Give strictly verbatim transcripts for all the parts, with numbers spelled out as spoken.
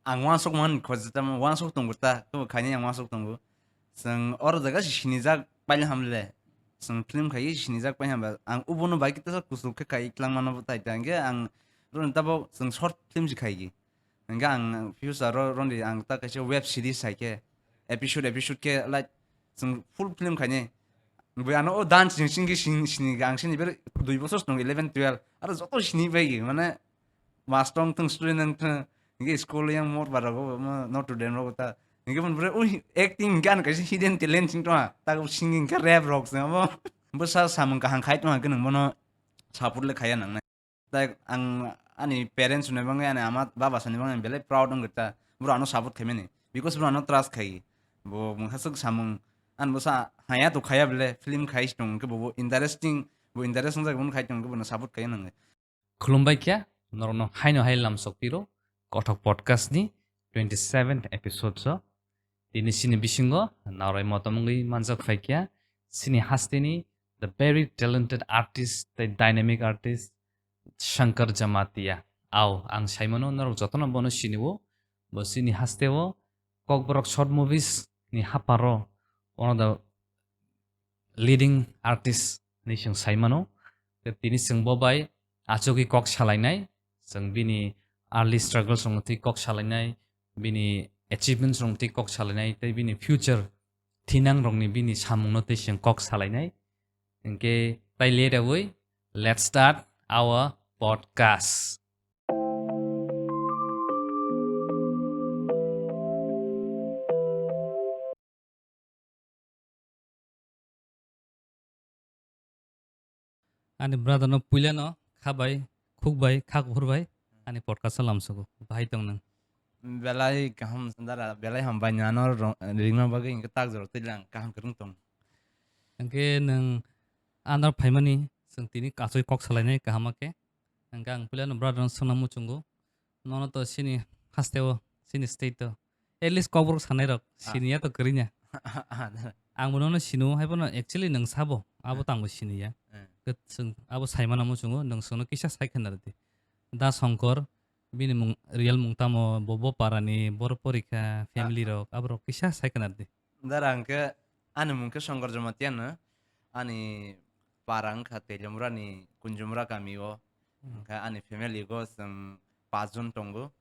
ang uansuk man khojita, uansuk tongo ta, kebo khaini ang uansuk tongo. Chwng oro jaga si sinijak paile hamle. Chwng film khai sinijak pai hamba. Ang ubono bai kita kusuk khe khai tlang mano tai ta. Hingke ang roni tabok chwng short film si khai gi. Hingke ang future ro roni ang ta kaisa web series hai khe episode episode khe like chwng full film khaini. Bo ano o dance sing sing sing sini ang sini ber dui bosor song eleven twelve. Aro joto sini bai gi mane mas tong thung student ang thung. Hingke school yang mor bara go ma not to den ro ta. Hingke mon bre ui acting gan kaisa hidden talent sing tong. Ta go singing ka rap rock se mo. Bo sa samung kahang khai tong ke nang bono support le khaya nang. Tai ang ani parents ni bangwi ani ama baba sani bangwi belai proud wng ta. Bro ano support khaimani. Because bro ano trust khai. Bo mungsa swk samung an bo sa haya to khaya bele film khai tong ke bo interesting bo interesting jak khai tong ke bo support khai nang. Khulumbai kya, norokno haino hai lamsok piro, Kothok Podcast ni twenty seventh episode so. Tini sini bisingo narai motom wngwi manjak phai kya, sini hasteni the very talented artist tei dynamic artist Shankar Jamatia. Au, ang saimano norok jotono bono siniwo, bo sini hasteo Kokborok short movies ni haparo one of the leading artist ni chwng sai mano. Tei tini chwng bo bai achugwi kok salainai, chwng bini early struggles rokno twi kok salainai, bini achievements rokno twi kok salainai, tei bini future thinang rokni bini samungno twi chwng kok salainai. Hingke tai late away, let's start our podcast. Ani brother no puila no kha bai, khuk bai, kha kuphur bai, ani podcast o lamsogo. Bahai tong nang? Belai kaham dara, belai ham bai nano rong-, ringma bagwi hingke tak jora twi lang kaham kwrwng tong. Hingke nwng ano phaimani chwng tini kachoi kok salainai kaham khe. Hingke ang puila no brother no swngna muchungo. Nono to sini hasteo, sini state to. At least kokborok sanai rok, Ah. sini ya to kwrwnya. Ang bono no sinu, hai bono actually nwng sabo, abo Eh. tangbo sini ya. Eh. Ke chwng abo saimana muchungo, nwng chwngno kisa sai khna rwdi. Da Songkor, bini mung, real mung tamo, bo, bo parani, bor porikha, family Ah. rok, aborok kisa sai khna rwdi. Dara hwnkhe ani mung khe Songkor Jamatia no, ani para wngkha Teliamura ni Kunjumura kami o. Hmm. Hwnkhe ani family go chwng pachjon tongo.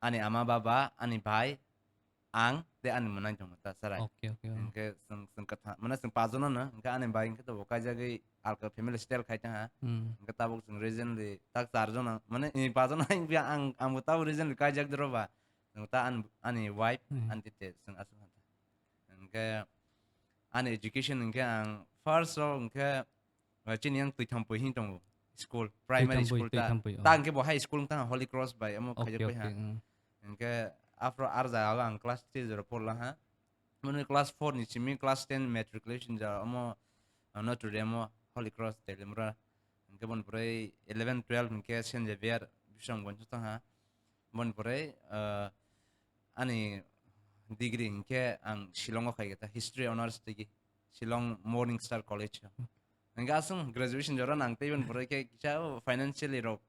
Ani ama baba, ani bhai, ang tei ani mwnai tongo ta chwrai. Okay, okay, oh. Hwnkhe chwng, chwng kwthang, mane chwng pachjon no, hwnkhe ani bhai hwnkhe to bo kaijagwi alka family style khai tongha. Hmm. Hwnkhe tabuk chwng recently tak charjon, mane ni pachjon ang, ang, ang bo tabuk recently kaijak doro ba. Nwng ta an-, ani wife, Hmm. ani tete, chwng aswk kha ta. Hwnkhe ani education hwnkhe ang first o hwnkhe, uh, chini yang Twithampui hin tongo school, primary Twithampui, school ta. Twithampui, oh. Ta hwnkhe bo high school wng tang Holy Cross bai omo Okay, khaijak pai ha. Okay, mm. Hwnkhe afro ar jaga o ang class three jora porla ha. Mane class four ni simi class ten matriculation ja omo, uh, Notre Dame o Holy Cross Teliamura. Hwnkhe boni pore eleven twelve hwnkhe Saint Xavier Bisramganj o tang ha. Boni pore, uh, ani degree hwnkhe ang Shillong o khai kha ta, History Honours degree, Shillong Morning Star College o. Hwnkhe aswk graduation jora nang tei boni pore khe kisa financially rok,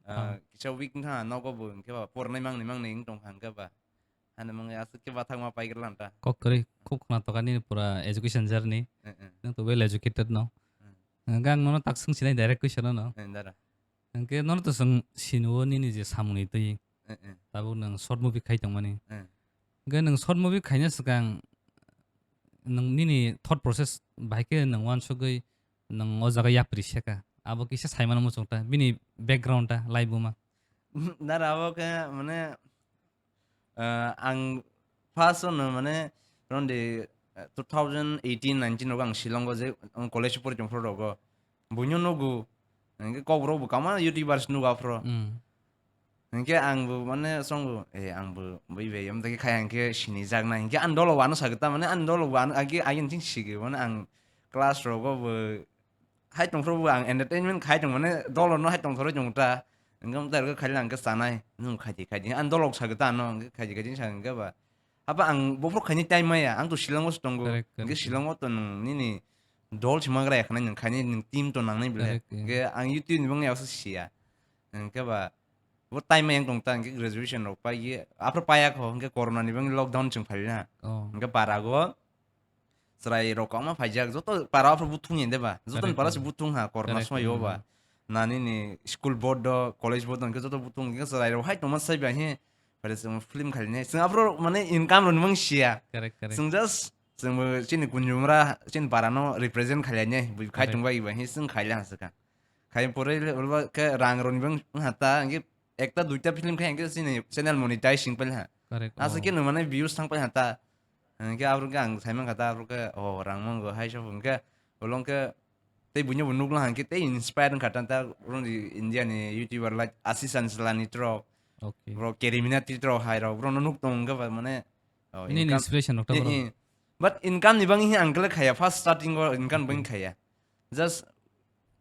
uh, Ah. kisa weak wngkha nogo bo hwnkhe ba pornai mangni mangni wng tongkha hwnkhe ba. Ani mangwi aswk khe bathakma paigra lanta. Kok kwrwi khuk khna toka nini pura education journey. Eh, eh. Nwng to well educated no. Eh. Hwnkhe ang nono tak swng sinai direct question no. Eh, dara. Hwnkhe nono to swng sinuo nini je samungni twi. Eh, eh. Tabuk nwng short movie khai tongmani. Eh. Hwnkhe nwng short movie khaina swkang nwng nini thought process bahai khe nwng uansugwi nwng o jaga yapri seka. Abo kisa saimano muchung ta. Bini background ta laibuma. Dara abo khe mane, ah, ang first no mane around the, ah, two thousand eighteen nineteen rogo ang Shillong o je, ang college pori tong phuru rogo. Buino nugu. Hwnkhe kok rok bo kama YouTubers nugo aphuru. Mm. Hwnkhe ang bo mane songo, eh, ang bo bui bai, omo dagi khai ang khe sini jak nai. Hwnkhe ang dolo wano sagwi ta mane ang dolo wano agi, agi ching sigi mane ang class rogo bo hai tong phuru bo ang entertainment khai tong mane dolo no hai tong thoroi tong ta. Hwnkhe omo tai rok khai lang khe chanai. Nung khai di, khai di. Ang dolo sagwi ta no, hwnkhe khai di, khai di sa hwnkhe ba. Haba ang bophuru khaini time maya, ang to Shillong o se tongo. Correct, correct. Hwnkhe Shillong o to nwng nini dol se magra yakhnai nwng khaini nwng team to nangnai bile. Correct, yeah. Hwnkhe ang YouTube ni bangwi asa siya. Hwnkhe ba bo time yang tong ta, hingke graduation rok pai ye, aphro paya kho, hingke corona ni bangni lockdown chwng phai na. Oh. Hingke para go, chwrai rok kwbangma phaijak, joto para aphro buthung yen de ba, joto ni Correct, para se correct. buthung ha, corona Correct, somoi yo correct, ba. Nani ni school board do, college board do, hingke joto buthung, hingke chwrai rok hai tongma sai ba he, pare chwng film khali ne, chwng aphro mane income rok ni mang siya. Correct, correct. Chwng just, chwng bo chini kunjumra, chini para no represent khali ne, bui khai Correct. tong ba iba he, chwng khali ha saka. Khai pore le, ulba ke rang rok ni bang ha ta, hingke ekta duita film khai hingke chini channel monetize sing pal ha. Correct. Asa Oh. ke no mane views thang pal ha ta. Hingke abro ke ang sai man kha ta, abro ke, oh, rang mango hai so hingke, bolong ke, tei buino bo nukla hingke tei inspire wngkha ta, ta, bro ni India ni YouTuber like Ashish Ansarla ni trok, Okay. bro Kerimina ti trok hai rok, bro no nuk tong hingke ba mane, oh, Ini income, inspiration rok ta eh, bro. eh. But income ni bangni ang kele khaya, first starting o income Okay. bangni khaya. Just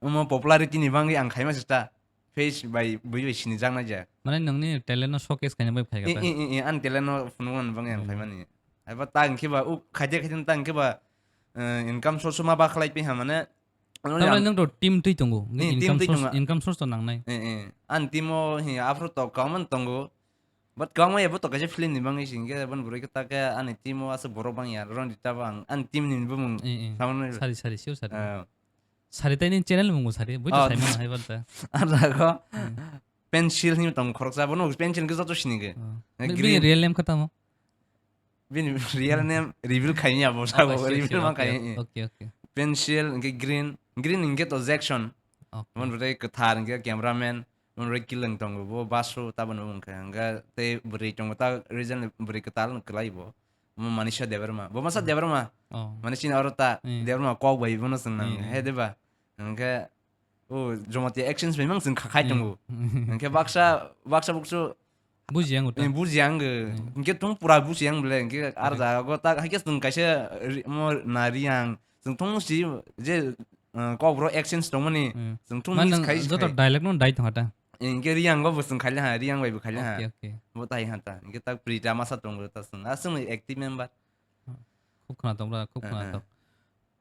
omo popularity ni bangwi ang khaima sita. Face bai bui bai sini jakna ja. Mane nangni talent no showcase khaina bai phai I, kata. I, I, I, an talent no phunukna bangwi ang Hmm. khaimani. Haiba ta hingke ba, u khaide khaide ta hingke ba, eh, income source ma ba khlai piha mane. Tamle nang to team twi tongo. Ni team Income twi source, tongo. Income source to nangnai. Eh, eh. An team o hi afro to kaman tongo. But kaman ya bo to kaisa film ni bangwi singke ban bwrwi ke ta ke ani team o asa borok bang ya. Ron di ta bang an team ni bumung. Eh, eh. Saman Sari, sari, sure sari. Eh, Sari tai ni channel mungo sari, buitu Oh. Saimano hai balta. Ang jago Hmm. pencil ni tong khoroksa, bono pencil ke joto sinige. Oh. Eh, Bi-, green. Bini real name kha tamo? Bini real name reveal khaini abo, Oh, sabo, sure, reveal sure. ma Okay, khaini. Okay, okay. Pencil, hingke green, green hingke to Jackson. Okay. Mon bwrwi kwthar hingke cameraman, mon bwrwi kileng tongo, bo Basu tabano wngkha. Hingke tei bwrwi tongo ta region bwrwi kwtal kwlai bo. Mo Manisha Debbarma. Bo masa Hmm. Debbarma. Oh. Mane chini oro ta Hmm. Debbarma kok bai bono chwng nang. Hmm. He deba. Hingke o Jamatia actions bai mang chwng khakhai Hmm. tongo. Hingke baksa, baksa buksu Buji ang uta. Eh, buji ang ge. Hmm. Hingke tong pura buji ang bele. Hingke ar Correct. jaga go ta haikhe chwng kaisa ri-, mo na ri ang. Chwng tong si je, eh, kok bro actions tongmani. Hmm. Chwng tong Man miss nang khai joto khai. Dialect no dai tong hata. Hingke ri ang go bo chwng khaile ha, ri ang bai bo khaile ha. Okay, okay. Bo tai ha ta. Hingke ta Prita masa tongo ta chwng. A chwng active member. Khub khna tong bra, khub Eh, khna eh. tong.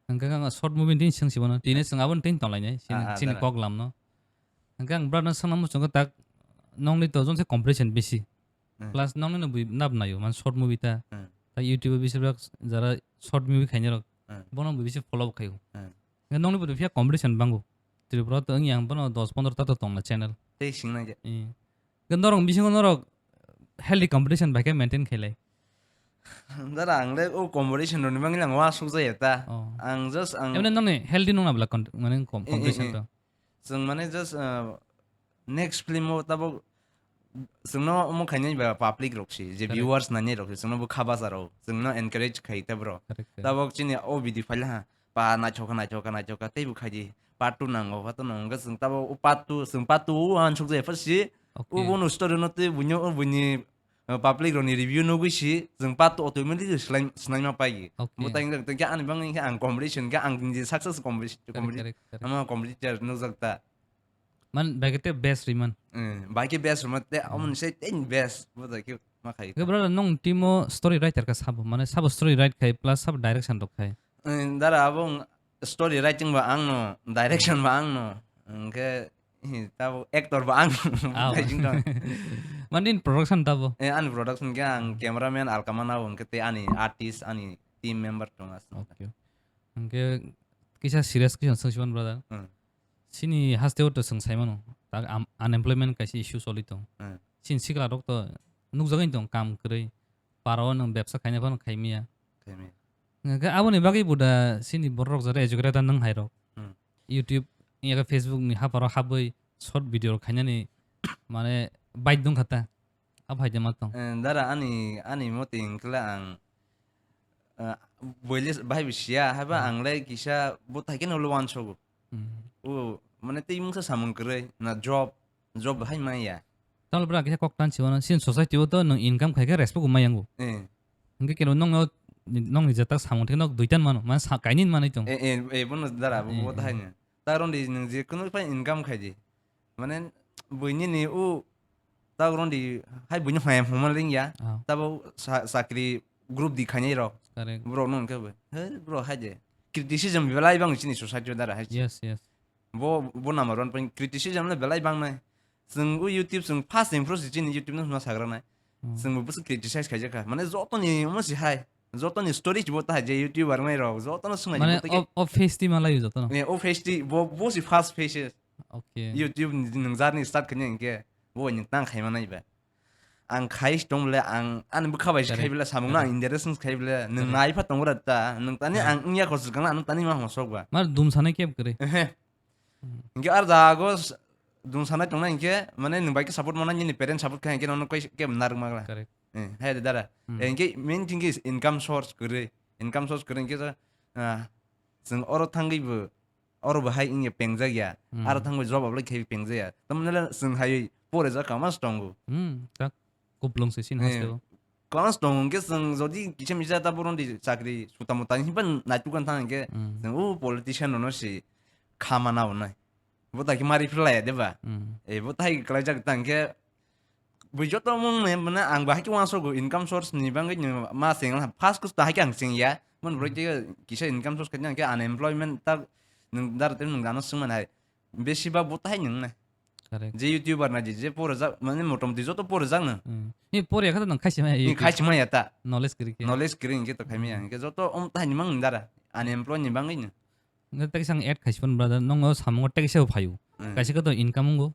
Hingke ang short movie tin sing sibano. Tini chwng abon tin tong lainai. Chini, Ah, ah, chini dara. Kok lamno. Hingke ang brother no sangna muchungo tak nongni to jongse competition bisi. Hmm. Plus nongni no bui nab nayo, man short movie ta. Hmm. Ta YouTube o bisi bak jara short movie khainai rok. Hmm. Bono bui bisi follow khayo. Hmm. Hingke nongni bui phiya competition bango. Tripura to wngya ang bono dos pondro ta to tongna channel. Tei singna je. Eh. Hingke norok bisingo norok healthy competition bai khe maintain khailai. Dara ang le o competition roni bangwi ang wa suk jaya ta. Oh. Ang just ang Emne nongni healthy nongna bla con-, mane com-, Eh, eh, competition eh. To. Chwng mane just, uh, next film o tabok chwngno omo khainai ba public rok si, je Correct. Viewers nainai rok si, chwngno bo kha basa rok, chwngno encourage khai ta bro. Correct, correct. Tabok chini o video phaila ha, pa naithok kha, naithok kha, naithok kha, teibo khaidi part two nango, part two nango, hwnkhe chwng tabok o part two, chwng part two o uansuk jaya pha si, Okay. O bono story no tei buino, o buini, uh, public rokni review nugwi si, chwng part two automatically slai-, slaima pai. Okay. Bo tai wngkha, tei khe ani bangwi khe ang competition khe ang niji success competition, Correct, competition, correct, correct. Ama competitor nukjak ta. Man, bai khe tei best rwi man. Eh, bai khe best rwma tei Hmm. amoni sai tei best. Bo tai khe ma khai Khe ta. Brother, nong team o story writer kha sabo, mane sabo story write khai plus sabo direction rok khai. Eh, dara abo wng story writing ba ang no, direction ba ang no. Hwnkhe, hi, tabo actor ba ang no. Aw. Writing tong. Mane in production tabo. Eh, ani production khe ang Hmm. cameraman Alkama nabo, hwnkhe tei ani artist, ani team member tong aswk. Okay. Hwnkhe kisa serious question swng siman brother. Hmm. Chini haste o to chwng sai mano, tak am-, unemployment kaisa issue choli tong. Hmm. Chini sikla rok to nukjagwi tong, kam kwrwi, para o nwng bebsa khaina phano khai maya. Khai maya. Hwnkhe aboni bagwi bo da chini borok rok jara educated ta nwng hai rok. Hmm. YouTube, ya khe Facebook ni haparo habwi short video rok khainani mane bike dong kha ta. Abo hai de ma tong. Eh, dara ani, ani motwi hwnkhe le ang, eh, boile bahai bo siya, haiba Hmm. ang le kisa bo thai khe no le uansogo. Hmm. O, mane tei mungsa samung kwrwi, na job, job bahai maya. Tamo bra kisa kok tan siwano, sin society o to nwng income khai khe respect bo maya wngo. Eh. Hwnkhe keno nokno, nokni jeta samung thai nok duitan mano, mane sa-, kainwi manwi tong. Eh, eh, eh, bono dara, bo, Eh, bo eh. Thai no. Ta rwndi nwng je kunu phai income khai di. Mane buini ni o ta rwndi hai buini hwnmani ringya. Ah. Tabo sa-, sakri group di khainai rok. Correct. Borok no hwnkhe bo, "He, bro, hai de." Criticism belai bang chini society o dara hai. Yes, yes. Bo, bo number one point criticism le belai bang nai. Chwng o YouTube chwng first improve si chini YouTube no hwnma sagra nai. Hmm. Chwng bo bwswk criticize khaijak kha. Mane joto ni omo si hai. Joto ni story chibo ta hai je YouTuber mai rok joto no swngna Mane jibo ta ke. O, o face ti malayo joto no. Ne, o face ti bo, bo si first face. Okay. YouTube ni nwng jarni start khani hwnkhe bo ni tang khaima nai ba. Ang khai tong bole ang ani bwkha bai se Correct. Khai bole samung no ang Correct. Interesting khai bole nwng Correct. Nai pha tong bole ta nwng tani Hmm. Ang wngya khosir kang ano tani ma hosok ba. Mar dum sanai kep kwrwi. Ehe. Hmm. Hwnkhe ar jago s-, dum sanai tongnai hwnkhe, mane nwng bai khe support mano, nini parent support khai hwnkhe nono koi kebo narwk magla. Correct. Eh, hai de dara. Hmm. Eh, hwnkhe main thing is income source kwrwi. Income source kwrwi hwnkhe, ah, chwng oro thangwi bo, oro bo hai wngya pengjak ya. Hmm. Aro thangwi job apply khai pengjak ya. Tamni le chwng hai pore jak kama tongo. Hmm, tak. Kuplung se sin Eh, haste o. Kons tong hwnkhe chwng jodi kisa misa ta boron di chakri suta muta hinba naitukna thang hwnkhe Hmm. Chwng o politician rokno se kha mana hwnwi. Bo ta khe mari phlai ya de ba? Hmm. Eh, bo ta hai kwlai jak ta hwnkhe bui joto mung ne mane ang bo hai khe uansukgo income source ni bagwi ni ma seng first kuch ta hai khe ang seng ya. Mon bro Hmm. Khe kisa income source khe hwnkhe unemployment ta nwng dar te nwng ano swngmani hai. Besi ba bo ta hai nwng nai. Correct. Je YouTuber na je, je pore jak, mane motamoti joto pore jak na. Hmm. Ni pore kha to nang khai se maya Ni YouTube. Khai se maya ta. Knowledge kwrwi khe. Knowledge kwrwi hwnkhe to khai maya. Hmm. Hwnkhe joto om ta ni mang dara. Unemployed ni bangwi no. Nge tek sang add khai se phone brother, nongo samungo tek se phayu. Hmm. Kaisa khe to income wngo.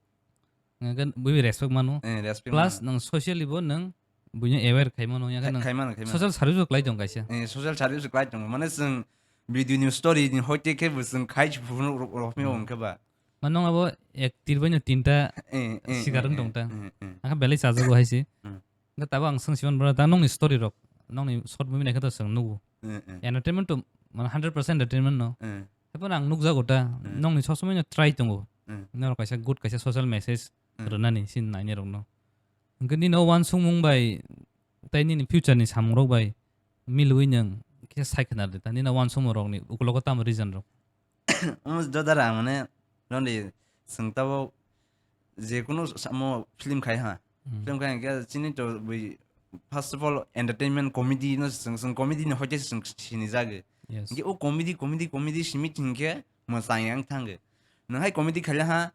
Nge khe bui respect mano. Eh, respect Plus mano. Nang socially bo nang buino aware khai mano, ya khe Khai-, nang khai mano, khai mano. Social service bo klai tong kaisa. Eh, social service klai tong. Mane chwng video ni story ni hoite khe bo chwng khai phuru ro-, ro-, hwnwi Hmm. Hwnkhe ba. Ma nong abo ek tir bai no tinta Eh, eh, sikar eh, wng tong eh, ta. Eh, eh. Akha belai chajago hai se. Hmm. Hwnkhe tabo ang swng siman bro, ta nongni story rok, nongni short movie naikhe to chwng nugo. Eh, eh. Entertainment to, mane, hundred percent entertainment no. Eh. Haiphano ang nukjago ta, Hmm. Nongni sob somoi no try tongo. Hmm. Norok kaisa good, kaisa social message Hmm. Rwnani, sin nainai rokno. Hwnkhe nini o uansukmung bai, tei nini future ni samungrok bai milwi nwng khe sai khwna rwdi ta, nini o uansukmung rokni ukulogo tamo reason rok? Omo jodara ang mane, noni chwng tabuk je kunu samo film khai ha. Hmm. Film khai hwnkhe chini to bui, first of all, entertainment comedy no chwng, chwng comedy ni hoite se chwng sinijagwi. Yes. Hwnkhe o comedy, comedy, comedy simi hwnkhe mwchang yang thangwi. Nwng hai comedy khaila ha,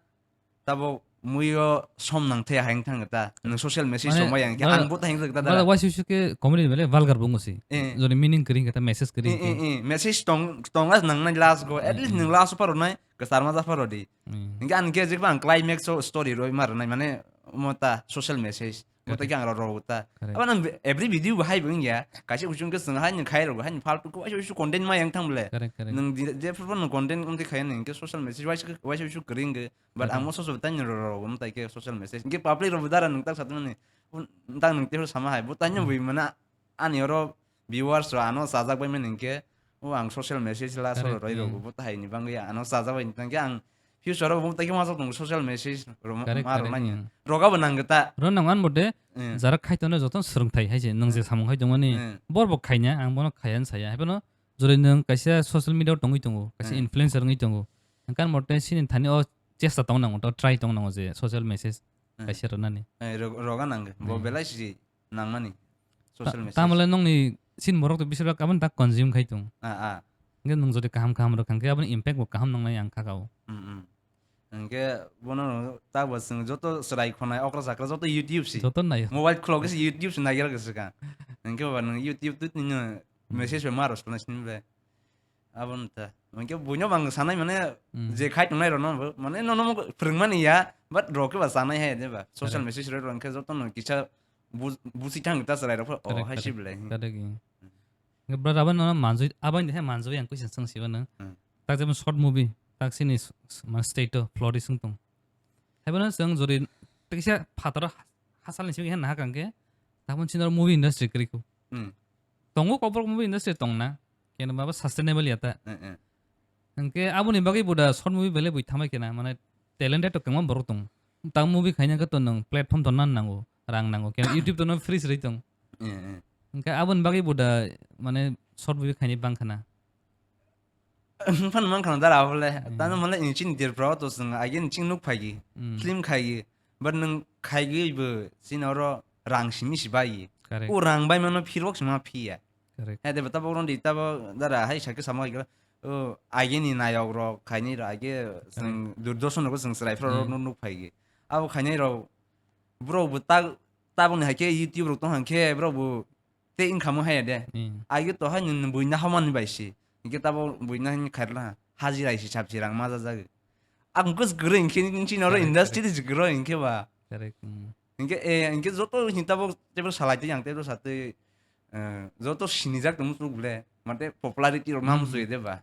tabuk muio som nang thaya hai wng thang ta. Nwng social message Mane, tongma yang khe bala, ang bo ta heng ta bala dara. Waisa waisa khe comedy bele vulgar bo wngsi. Eh. Jodi meaning kwrwi khe ta message kwrwi Eh, khe. Eh, eh, message tong, tong as nang nai last go. At Eh, least eh. Nwng last paro nai, kwchar ma ja paro di. Eh. Hingke ang khe jikba ang climax o story roi mar nai mane mo ta social message. Mo ta Correct. Khe ang ro ro ta. Correct. Abo nang every video bo hai bo wngya. Kaisa kuchung khe swng hai ni khai ro, hai ni faltu ko waisa waisa content ma yang thang bele. Correct, correct. Nwng di-, je phuru nwng content wng khe khai nwng khe social message waisa, waisa waisa kwrwi wng khe. But ang Correct. Mo soso tani rw rw mwtai khe social message. Hingke public rw dara nwng tak satmani. Un-, tak nwng tei sama hai. Bo tani Hmm. Bui mana ani oro viewers rw ano sajak bai mani hingke. O ang social message la Correct, soro roi rw hmm. Bo tai ni bangwi ano sajak bai hingke ang future o bo tai khe ma sok tongo social message rw ma, Correct, ma rw correct, nani. Hmm. Roga bo nang ta. Ro nang an bote Hmm. Jara khai tono joto swrwngthai hai se nwng je Hmm. Samung khai tongmani. Hmm. Bor bo khaina ang bono khaya saya. Hai bono Jori nwng kaisa social media o tongwi tongo, kaisa Hmm. Influencer wngwi tongo. Hwnkhe ang mote sini thani o chesta tong nango, to try tong nango je social message Hmm. Kaisa rwnani. Eh, rog-, roga nangkhe. Bo Hmm. Belai si nangmani. Ta-, social message. Tamole nongni sini borok to bisibak aboni tak consume khai tong. Ah, ah. Hwnkhe nwng jodi kaham kaham rok khankhe aboni impact bo kaham nangnai ang kha kao. Hmm, hmm. Hwnkhe bono tak bo chwng joto chwrai khonai okra chakra joto YouTube si. Joto naio. Mobile khulok se YouTube si naigra kwswkang. Hwnkhe ba nwng YouTube twi nino Hmm. Message bai ma rw swnai sini bai. Abo wng ta. Hwnkhe buino bang sanai mane Hmm. Je khai tongnai rokno bo. Mane nono mo phwrwngmani ya, but rok khe ba sanai hai de ba. Social Correct. Message rok hwnkhe jotono kisa bu-, busi thang ta chwrai rok pho, oh, Correct, hai si correct. Belai. Correct, yeah. Hwnkhe brother abo nono manjui, abo ni hai manjui ang question swng sibo nang. Hmm. Tak jemon short movie, tak sini s-, s-, mane state o flourish wng tong. Haibono chwng jodi tekisa phataro ha-, hasalni simi khe nahakang khe, tabon chini oro movie industry kwrwi kho. Hmm. Tongo kokborok movie industry tongna, khe nw mabo sustainable ya ta. Eh, eh. Hwnkhe aboni bagwi bo da short movie belai bui thamai khe na, mane talented to kwbangma borok tongo. Tak movie khaina khe to nwng platform to nan nango, rang nango, khe YouTube to no free se rwi tong. Eh, eh. Hwnkhe aboni bagwi bo da, mane short movie khainai bang khana. Phano man khana dara hole. Hmm. Tamo hole in chini der pro to sung again ching nuk phai gi. Hmm. Film khai gi. But nung khai gi bo chini oro rang simi si bai gi. Correct. O rang bai mano phirok sima phiya. Correct. Hai de bata boron di tabo dara hai sakhe sama gi. O again ni nayok rok khaini rok age sung Correct. Durdorshan rok sung srai phro rok Hmm. Nuk phai gi. Abo khainai rok, bro bo ta-, tabukni hai khe YouTube rok tong hang khe bro bo tei income o haya de. Hmm. Agi to hai nwng buina hamani bai si. Hingke tabo buina hini khairla hajira isi chapsi rang ma jajak. Ang kus guru hingke nini chini oro Correct, industry correct. Di guru hingke ba. Correct, hmm. Hingke, eh, hingke joto hin tabo tebo salai tei ang tebo satwi, eh, joto sinijak tong muchuk bole. Mate popularity rok nam Hmm. sui de ba.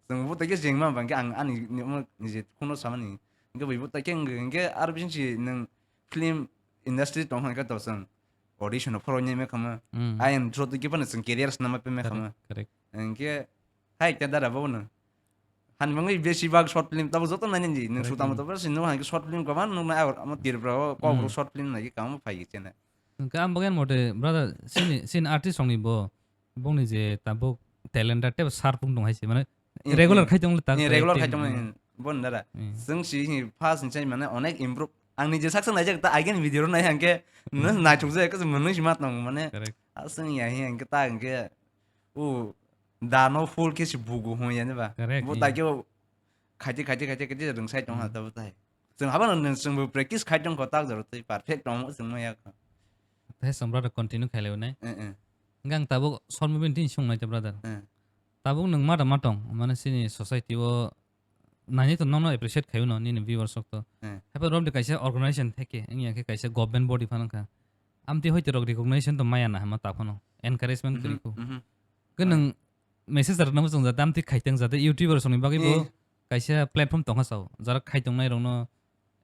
Chwng bo tei khe jengma ba hingke ang ani ni-, omo nije khuno samani. Hingke bo bo tei khe hingke, hingke ar bising si nwng film industry tong hingke to chwng audition phoro nyeme khama. Hmm. I am joto khe phano chwng career snama pe me Correct, khama. Correct. Hingke hai khe dara bo no. Hani mangwi besi bag short film tabo joto nai nini nung Correct, sutamo hmm. Tabo si nung hai short film kaman nung na awar amo Tripura o kok Hmm. Short film nai kamo phai chene. Hingke ang bagen mote brother sini, sini artist songni bo bongni je tabuk talent da tebo sharp wng tong hai se mane Eh, regular eh. Khai tong le ta Eh, regular khai tong Hmm. Bon dara. Hmm. Chwng si hi first ni chai mane onek improve. Ang ni je saksa naijak ta again video ro nai hangke Hmm. Naithok je ka mwnwi si ma tong mane. Correct. Aswng ya hi hangke ta hangke u da no full khe si bugu hon ya ne ba. Correct, Bo yeah. Ta khe khaiti, khaiti, khaiti, khaiti rwng sai tong ha Hmm. Tabo tai. Chwng haba no chwng bo practice khai tong kho tak jaro tei perfect tong chwng ma ya kho. Tei chwng brother continue khai lai nai. Eh, eh. Hingke ang tabuk short movie ni tin song nai te brother. Eh. Tabuk nwng ma da ma tong mane sini society o nai to nono appreciate khai no nini viewers sok to. Eh. Haipa rom de kaisa organization theke wngya khe kaisa government body phano kha. Amtwi hoite rok recognition to maya na hama ta phano encouragement Mhm, kwrwi kho. Mhm. Ke nwng message rwna muchung jate amtwi khaiteng jate YouTuber songni bagwi bo Eh. Kaisa platform tongkha sao, jara khaitongnai rokno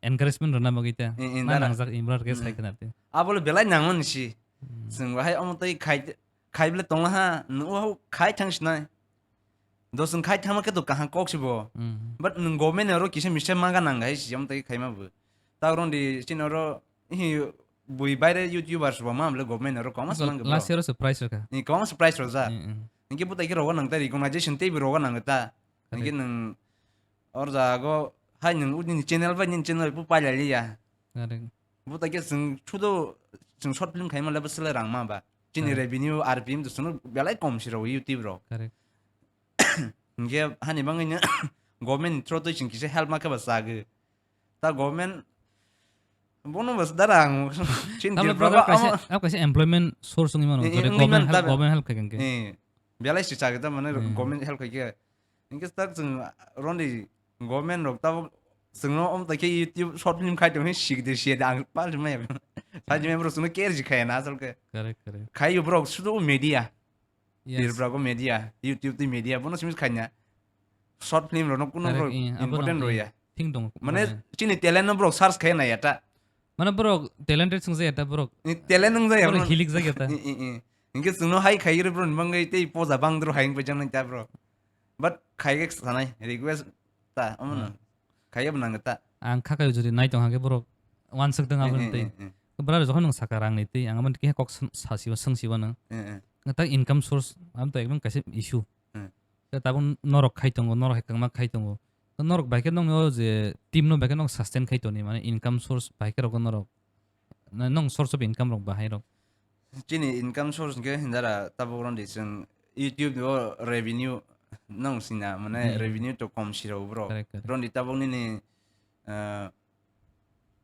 encouragement rwna bagwi ta Eh, eh, ma dara. Nangjak Imran ke Hmm. Sai khna te. Abole belai nangmani si. Hmm. Chwng bahai omo tei khai, khai bele tongla ha, nung o khai thang sinai. Do chwng khai thangma khe to kaham kok si bo. Hmm. But nung government oro kisa mistake ma ga nang hai si omo tei khaima bo. Ta oro di chini oro hi bui baire YouTubers bo ma bole government oro koma sa nang Last year o se prize rwkha. Ni koma sa prize rwjak. Hmm, hmm. Hingke bo tai khe rogo nang ta recognition tei bo rogo nang ta. Hingke Correct. Nung or jago hai nung nini channel bai nini channel bo pailai liya. Correct. Bo tai khe chwng thudo chwng short film khaima le bo selai rang ma ba. Chini Correct. Revenue R P M to chwngno belai kom si rw YouTube rok. Correct. Hingke hani bangwi no government through twi chwng kisa help ma khe ba chagwi. Ta government bono bas dara ang chini Tamle Tripura brother ba kaisa, amo ap kaisa employment source wngwi mano, Eh, eh, jore wngwi government man help, tabe. Government help khai khe. Eh, belai si chagwi ta mane Hmm. Government help khai khe. Hingke tak chwng roni government rok tabuk chwngno om tai khe YouTube short film khai tong hi sikde siya de ang pal jumai. Sai jumai bro chwngno care ji khai na asol ke. Correct, correct. Khai bro sudu media. Yes. Tirpura go media, YouTube tei media bono simi khai na. Short film rokno kuno Correct, bro eh, abo important no, eh, roya. Thing dong, Mane mane. Chini talent no bro search khai na ya ta. Mane bro talented sung jaya ta bro. Ni talent nung jaya Bro bro. Hilik jaya ta. Eh, eh, eh. Hingke chwngno hai khai re bro ni bangwi tei poja bang dro hai wng pai jang nai ta bro. But khai ge sanai request ta omo no. Hmm. Khai ge nang ta. Ang kha kai jodi nai tong hake borok wansuk dong Eh, aboni eh, tei. Eh, eh. Bwrari jokhon nwng saka rang ni tei ang aboni khe kok swn-, sa sibo, swng sibo nang. Eh, eh. Nwng ta income source am to ekdom kaisa issue. Hmm. Khe tabuk norok khai tongo, norok hai kwbangma khai tongo. To norok bai khe nokni o je team no bai khe nok sustain khai toni, mane income source bai khe rok norok. Na nong source of income rok bahai rok. Chini income source hwnkhe hindara tabuk roni chwng YouTube o revenue nong sina, mane Hmm. Revenue to kom si rw bro. Correct, correct. Roni tabuk nini, ah,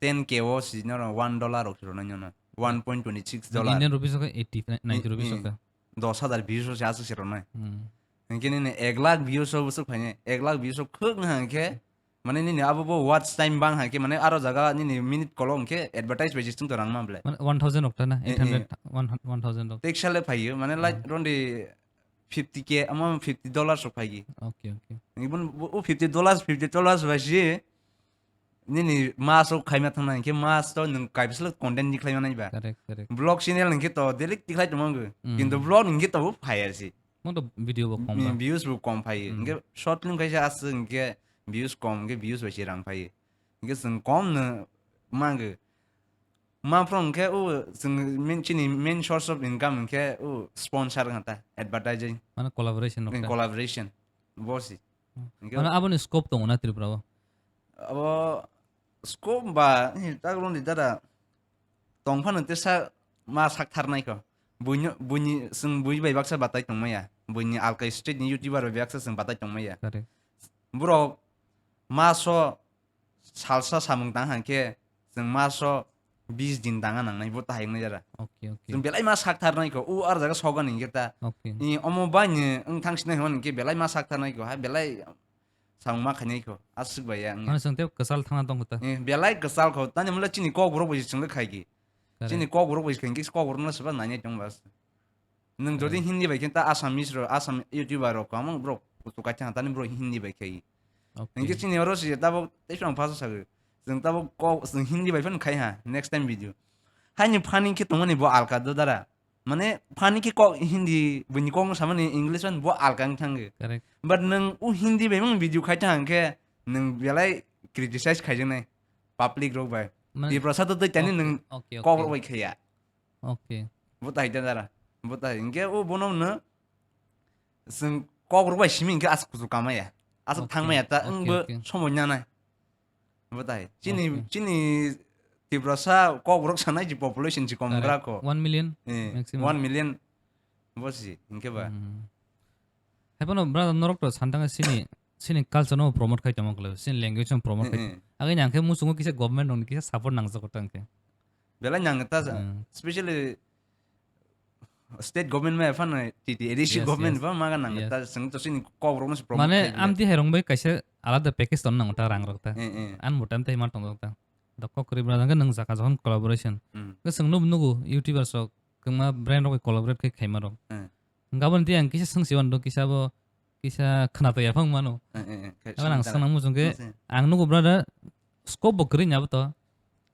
ten K o si noro one dollar rok si rw nai nyono. One point twenty six dollar. Indian rupees o khe eighty, ninety rupees o khe. Dos hajar views o se aswk se rwnai. Hmm. Hingke nini ek lakh views o bwswk phainai, ek lakh views o khwk wngkha hingke, mane nini abo bo watch time bang hai khe, mane aro jaga nini minute kolo hingke advertise bai se chwng to rang ma belai. Mane one thousand rok ta na, Eh, eh. Eight hundred, one, one thousand rok. Teksa le phaiyo, mane like Hmm. Roni fifty K, amo fifty dollars rok phaiyo. Okay, okay. Ibon bo, o fifty dollars, fifty dollars bai se, Nini mas rok khaima thangna hinkhe mas to nwng kaibisalo content ni khlaima nai ba. Correct, correct. Vlog channel hinkhe to daily tikhlai tongma wngkhe. Mm. Kintu vlog hinkhe to bo phaiya se. Mo to video bo kom ba. Mm, views bo kom phaiyo. Mm. Hinkhe short film khaisa aswk hinkhe views kom hinkhe views bai se rang phaiyo. Hinkhe chwng kom no mangkhe. Ma phano hinkhe o chwng main, chini main source of income hinkhe o sponsor wngkha ta, advertising. Mane collaboration rok ta. Collaboration. Bo se. Hinkhe mane aboni scope tongo na Tripura o? Abo scope ba, eh, tak roni dara tong phano tesa ma sak thar nai kho. Buino, buini, chwng bui bai baksa batai tong maya. Buini alkai state ni YouTuber bai baksa chwng batai tong maya. Correct. Borok maso salsa samung tang hang khe chwng maso bis din tanga nangnai, bo tahai wngnai jara. Okay, okay. Chwng belai ma sak thar nai kho, u ar jaga sogan hingke ta. Okay. I omo bai ni wng thang sinai hwn hingke belai ma sak thar nai kho, ha belai samung ma khainai kho, aswk bai ya wngya. Mane chwng tei kwchal thangna tong kho ta. Eh, belai kwchal kho, tani mula chini kok borok bai chwng le khai ki. Correct. Chini kok borok bai khai ki kok borok no swba nai nai tong bas. Nwng jodi Correct. Hindi bai khe ta Assamese rok, Assam YouTuber rok kwbangma borok kuchuk kaisa tani borok Hindi bai khai. Okay. Hingke chini oro se tabok tei phano phasa sagwi. Chwng tabok kok, chwng Hindi bai phano khai ha, next time video. Haini funny khe tongmani bo alka do dara. Mane funny khe kok Hindi, buini kok no samani English phano bo alka wng thango. Correct. But nwng u Hindi bai mang video khai thang khe nwng belai criticize khaijaknai public rok bai. Mane Tiprasa to tei tani Okay, nwng okay, kok okay. rok bai khaiya. Okay. Bo tai da dara. Bo tai hingke o bono no chwng kok rok bai simi hingke aswk kuchuk kamaya. Aswk Okay, thangmaya ta okay, wngbo okay. somoi nanai. Bo tai. Chini, Okay. chini Tiprasa kok rok sanai ji population ji kom Correct. gra ko. One million Eh, maximum. one million. Bo si, hingke ba. Hmm. Haiphano brother norok to santang sini, sini culture no promote khai tongma kle, sini language no promote Eh, khai. eh. Agini angkhe muchungo kisa government rokni kisa support nangjago tangkhe. Belai nang ta Hmm. specially state government ma phano T T A D C Yes, government yes. ba maga nang Yes. ta sing to sini kok rok no se promote Mane khai amti hairong bai kaisa alada package ton nang ta rang rok ta. Eh, eh. An mutam tai ma tong ta. Dokok kri brother ke nang jaka jahon collaboration. Hmm. Ke sing nub nugu YouTubers rok kwma brand rok collaborate khai khaima rok. Hmm. Gabon ti ang kisa sengsi wan do kisa bo kisa khna to yaphang mano. Eh, eh, eh, Abang ang sengsi sanang muchung ke Mase. ang nugu brother scope bo kri nya to.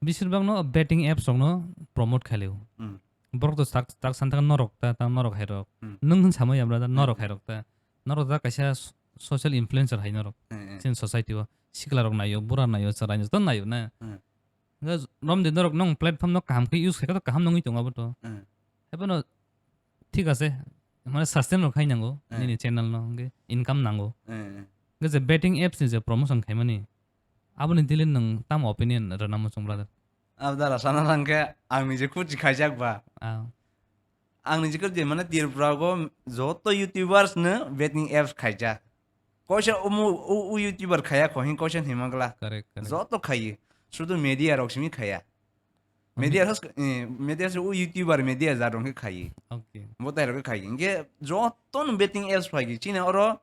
Bisir bang no betting apps rok no promote khaileo. Hmm. Borok to tak tak santang norok ta ta norok hai rok. Hmm. Nung hin samaya brother Hmm. norok hai rok ta. Norok ta kaisa s- social influencer hai norok. Hmm, hmm. Sin society o sikla rok nayo, bura nayo, chwrai nayo, to nayo na. Hmm. Nga rom de norok nong platform no kaham khe use khai to kaham nongwi tongo abo to. Hmm. Haiphano thik ase, mane sustain rok khai nango, Hmm. nini channel no, hwnkhe income nango. Hmm. Hwnkhe je betting apps ni je promotion khaimani, aboni dili nwng tamo opinion rwna muchung brother? Abdara sana thangkhe ang nije khuchi khaijak ba. Ah. Ang nije khuchi mane Tripura go joto YouTubers no betting apps khaijak. Koisa umu u, u YouTuber khaya kho hin koisa himangla. Correct, correct. Joto khayi. Sudu media rok simi khaya. Media has, eh, media se u YouTuber media ja rong khe khayi. Okay. Bo tai rok khayi. Inge joto no betting apps phai chini oro,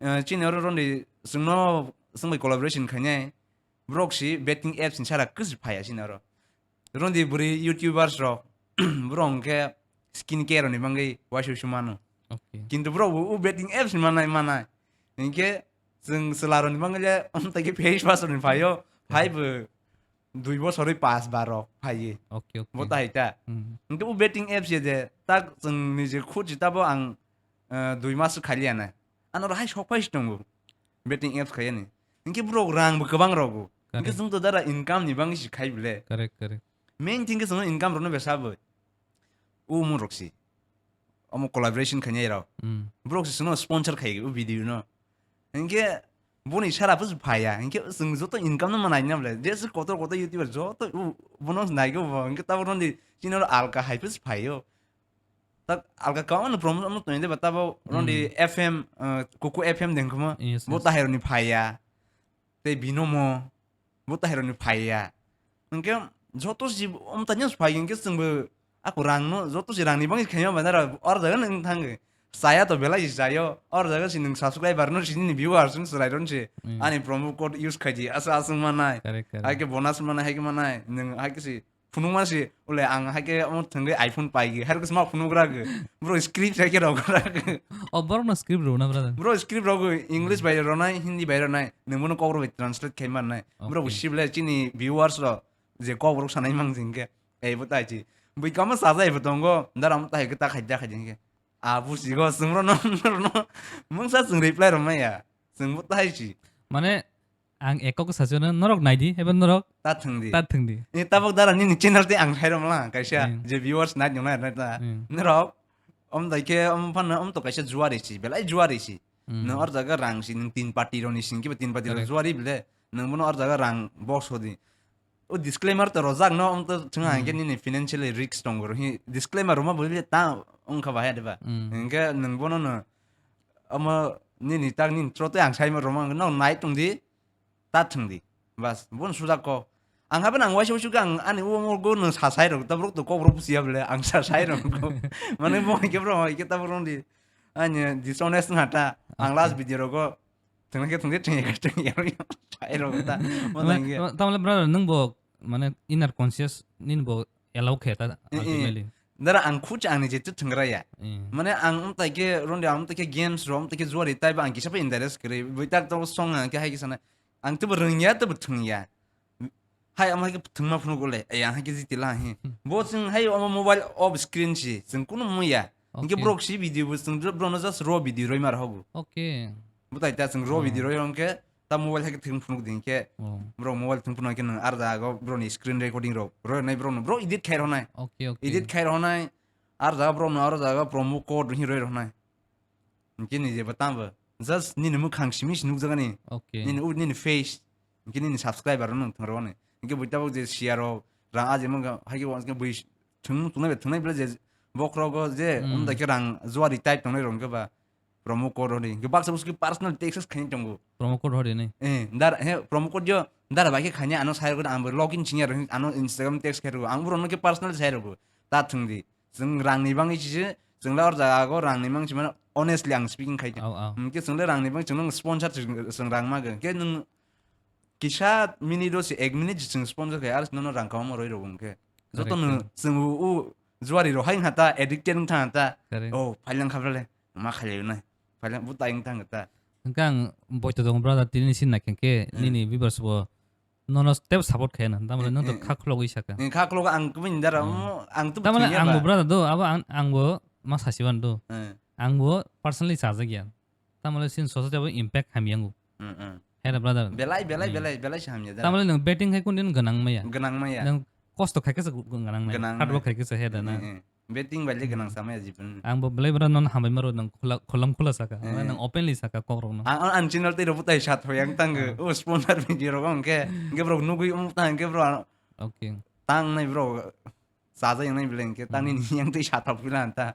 eh, chini oro rondi sungno sungbai collaboration khainai. Borok si betting apps ni sara kwsi phaya chini oro. Rondi buri YouTubers rok borok hwnkhe skin care ni bangwi waisui sui mano. Okay. Kintu borok bo u betting apps ni manai manai. Hinkhe chwng chwla rok ni bangwi le amtaki face wash rok ni phaio. Phai bo dui bosor oi pas bar rok phai. Okay, okay. Bo tai ta. Hmm. Hinkhe u betting apps ye de tak chwng nije khuchi tabo ang, eh, dui mas khaliya na. Ano ro hai sok phai si tongo. Betting apps khayani. Hinkhe borok rang bo kwbang rogo. Hinkhe Correct. Chwng to dara income ni bangwi si khai bile. Correct, correct. Main thing khe chwng income rokno besa bo. U umor rok si. Omo collaboration khainai rok. Hmm. Borok si chwngno sponsor khai u video no. Hinkhe boni sara pus phaya. Hinkhe chwng joto income no manai na bile. Jese kotor kotor YouTuber joto u bono naigo bo. Hinkhe tabuk rondi chini oro alka hai pus phaio. Tak alka kwbangma no promote no tongde ba tabo rondi Hmm. F M, uh, Kuku F M dengkuma. Yes, Bo yes. Tahironi phaiya. Tei binomo. Bo Tahironi phaiya. Hinkhe joto si omtanya phai hinkhe chwngbo ako rang no joto si rang ni bangwi khaima ba nara or jaga nang thangwi. Chaya to belai si chayo. Or jaga si nung subscriber no si nini viewers no chwrai ron si. Hmm. Ani promo code use khaidi. Asa asung manai. Correct, correct. Hai khe bonus manai, hai khe manai. Nung hai khe si phunukma si, ule ang hai khe omo thwngwi iPhone paigwi, hai rwkhe sma phunugra gwi. Bro script hai khe rogra gwi. O borok no script rwna brother. Bro script rogo English bai ronai, Hindi bai ronai, nwng bono kok rok bai translate khai mannai. Bro Okay. Sible chini viewers rok je kok rok sanai mang jing khe, ei bo tai chi. Bui kama sajai bo tongo, daram tai khe ta khai da khai jing khe. A busigo sumro no, no, no, mungsa sung reply rwmaya. Sung bo tai chi. Mane Ang ekok sachino norok naidi, eba norok Ta thwngdi. Ta thwngdi. Ni tabuk dara nini channel tei ang thairok mala kaisa Hmm. je viewers nai nung nai ta. Hmm. Norok om dai khe om phan om to kaisa juari si, belai juari si. Hmm. Nung or jaga rang si, nung tin party roni sing kiba tin party rok Correct. Juari bile. Nung bono or jaga rang box hodi. O disclaimer to rojak no om to thwng Hmm. hangke nini financially risk tong goro. Hi disclaimer roma bole ta ongkha bahai deba. Hmm. Hingke nung bono no omo nini tak nini throte ang saima roma no nai tongdi. Ta thwngdi. Bas, bon suda ko. Ang habai nang waisa waisa khe ang ani uang uang go no sasai rok, ta borok to kok borok pusi ya bole, ang sasai rok go. Mane mo ke bro, ke ta borok di. Ani dishonest ngata, ang last video rogo thengna khe thengse thengya khe thengya sai rok ta. Mo Tama-, tang ke. tama-, tamale brother, nwng bo, mane, inner conscious nini bo allow khe ta, Eh, eh. ultimately. Dara ang khuchi angni je tu thengra ya. Eh. Mane ang umtai ke rondi ang umtai ke games ro umtai ke juari tai ba ang kisa pa interest kre. Bui tak to song ang ke hai kisa na. Ang tu rwngya tu thwngya. Hai ama ke thwngma phunu gole. Ai ang hai ke jiti la hi. Hmm. Bo sing hai ama mobile off screen si. Sing kunu muya. Inke Okay. Brok si video bo sing bro no just raw video roi mar hogu. Okay. Butai ta sing raw Oh. video roi hong ke ta mobile hai ke thwng phunu ding ke. Oh. Bro mobile thwng phunu ke nang ar da go bro ni screen recording ro. Roi nai bro no bro edit khai ro nai. Okay, okay. Edit khai ro nai. Ar da bro no ar da go promo code hi roi ro nai. Inke ni je ba tam ba. Just nini mukhang simi si nukjagani. Okay. Nini u nini face. Inke nini subscriber no thang ro nai. Inke bui ta bo je share ro rang aje manga hai ke wang ke bui thwng thwngnai thwngnai bla je bokro go je Hmm. um da ke rang juari type tongnai ro ke ba. Promo code hodi. Ke baksa buski personal text khaini tongo. Promo code hodi nai. Eh, dar, he, promo code jo, dar ba ke khaini ano sai rok, ang bo login chingya rok, ano Instagram text khairo. Ang bro no ke personal sai rok. Ta thung di. Jeng rang ni bang ichi je, jeng la or jaga go rang ni mang chimano honestly ang speaking khai. Au, au. Hmm, ke jeng le rang ni bang jeng nang sponsor jeng, jeng rang ma ge. Ke nung kisa minute do se ek minute jeng sponsor khai, ar no no rang kauma roi rok ke. Joto Correct, no correct. Jeng u, u juari ro hai hata addicted thang ta. Correct. Oh, phailang khabra le. Ma khailai nai. Phailang bu tai wng thang ta. Hwnkhe ang boito tongo brother, tini sin naikhe khe Hmm. nini viewers bo nono tebo support khaina. Tamoni nwng to Hmm, hmm. Kha khulogwi saka. Hmm, kha khulog ang kubui ni dara, Hmm. Hmm, ang tu Tamoni thwngya ang bo ba. Brother do, abo ang, ang bo ma sasiban do. Hmm. Ang bo personally chajakya. Tamoni sin social jabo impact hamya wngo. Hmm, hmm. Hera brother. Belai, belai, Hmm. Belai, belai se hamya dara. Tamoni nwng betting khai kundin gwnang maya. Gwnang maya. Nwng kosto khai khe se gwnang nai. Gwnang Hard work nai. Khai khe se hera na. Hmm, hmm. Betting bai le gwnang Hmm. Samaya jibon. Ang bo belai bra non hambai maro nang khula, khulam khula saka. Eh. Nang openly saka kok rok no. Ang, ang, ang channel tei rok tai sat hoyang tang Ah. O sponsor video rok ang ke, ke bro nugui um tang ke bro. Okay. Tang nai bro. Saja yang nai beleng ke tang ni Hmm. Yang tei sat hok bilan ta.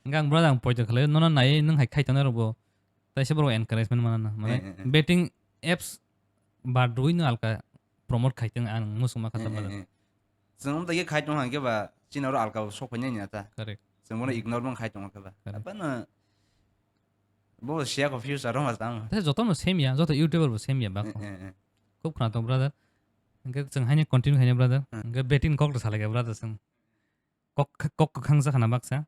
Enggak bro ang poito khalai nono nai nang hai khai tang rok bo. Tai se bro encouragement mana na. Mane Eh, eh, eh. Betting apps ba dui no alka promote khai tang ang musung ma Eh, khatam eh, bala. Eh. Chwng wng tongkhe khai tong hwnkhe ba chini oro alka bo sok phainai ni ata. Correct. Chwng bono Hmm. Ignore mang khai tong khe ba. Correct. Abano bo siya ko future rok ma tamo. Tei joto no same ya, joto YouTuber bo same ya ba Eh, ko. Eh, eh. Kub khna tong brother. Hwnkhe chwng haino continue khaina brother. Hmm. Hwnkhe betting kok rw salai kha brother chwng. Kok, kok kwkhang sa khana baksa.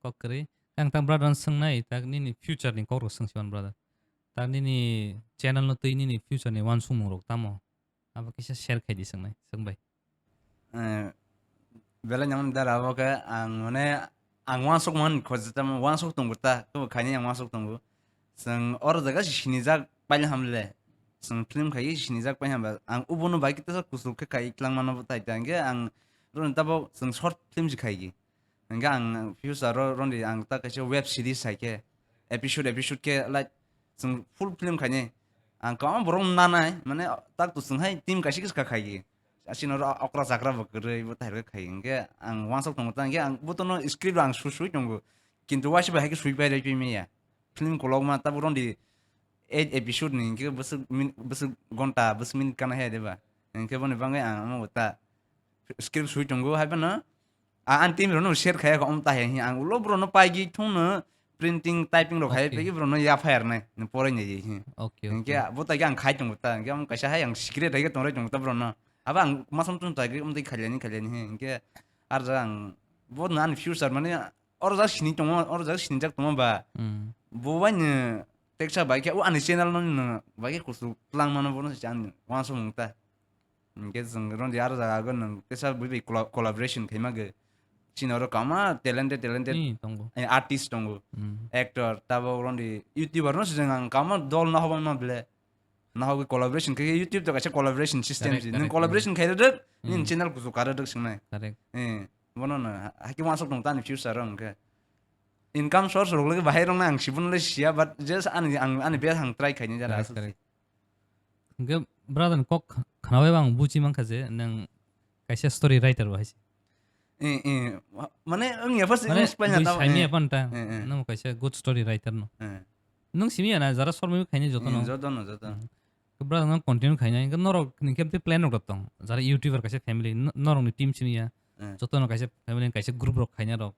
Kok kwrwi. Ang ta brother no swngnai, tak nini future ni kok rw swng siban brother. Tak nini channel no twi nini future ni uansukmung rok tamo? Abo kisa share khai di swngnai, swngbai. Eh, belai nang dara abo khe ang mane ang uansuk man khoj tamo uansuk tongo ta, to khaini ang uansuk tongo. Chwng oro jaga se sinijak paila hamle. Chwng film khai sinijak pai hamba. Ang ubono bai kita kusu khe khai tlang mano tai ta hwnkhe ang roni tabok chwng short film se khai gi. Hingke ang future ro, roni ang ta kaisa web series hai khe, episode, episode khe, like, chwng full film khainai. Ang kwbangma borok nanai, mane, tak to chwng hai team kaisa kisa khai khe. Asino ro okra chakra bo kwrwi, bo thai rwkhe khai. Hingke ang uansuk tongo ta, hingke ang bo tono script ang su-, sui tongo. Kintu waisa bai hai khe sui pai rwphi manya. Film kolokma, tabuk roni eight episode ni, hingke bwswk min-, bwswk gonta, bwswk minute kana hai de ba. Hingke boni bagwi ang omo ta script sui tongo, hai phano, A, ani team rokno share khaya kha, um, ta hai, ang ulo borokno paigwi thungno printing, typing rok khaya Okay. Paigwi borokno ya phai rwnai, nw porai nai, hi. Okay, Hinkhe okay. Bo tai khe ang khai tongo ta, hinkhe ang kaisa hai ang secret hai khe tongrai tongo ta borokno. Abo ang masam tung tai khe um twi khailani, khailani, hi. Hinkhe ar jaga ang bo no ani future mane or jaga sini tongo, or jaga sinijak tongo ba. Hmm. Bo bai no teksa bai khe o ani channel no no bai khe kusu tlang mano bono se ani uansukmung ta. Hinkhe chwng roni aro jaga o nwng teisa bui bai colla-, collaboration khaima khe chini oro kwbangma talented, talented Ee, tongo. Eh, artist tongo. Hmm. Actor, tabok roni YouTuber no se chwng ang kwbangma dol no hobang no bele. No hobwi collaboration khe YouTube to kaisa collaboration system Correct, si. Nwng correct, collaboration hmm. Khai rwdwk, nini Hmm. Channel kuchuk ka rwdwk swngnai. Correct. Eh, bono no ha-, hakhe uansuk tong tani future o hwnkhe. Income source rok le bahai rok no ang sibun le siya, but just ani, ang, ani best ang try khaini jara Correct, aswk correct. Hingke brother ni kok khnaui ang buji mankha je nwng kaisa story writer bo hai se. Eh, eh, ma-, mane wng ya first Mane wng spanya bui tamo, saimya eh. Phan ta, Eh, eh. Nwng kaisa good story writer no. Eh. Nwng simi ya na jara sormai khaini joto Eh, no. Joto no, joto. Hmm. Bra no continue khainai, hwnkhe norok ni khe plan rok tong. Jara YouTuber kaisa family, no-, norok ni team simi ya. Eh. Joto no kaisa family, kaisa group rok khaina rok.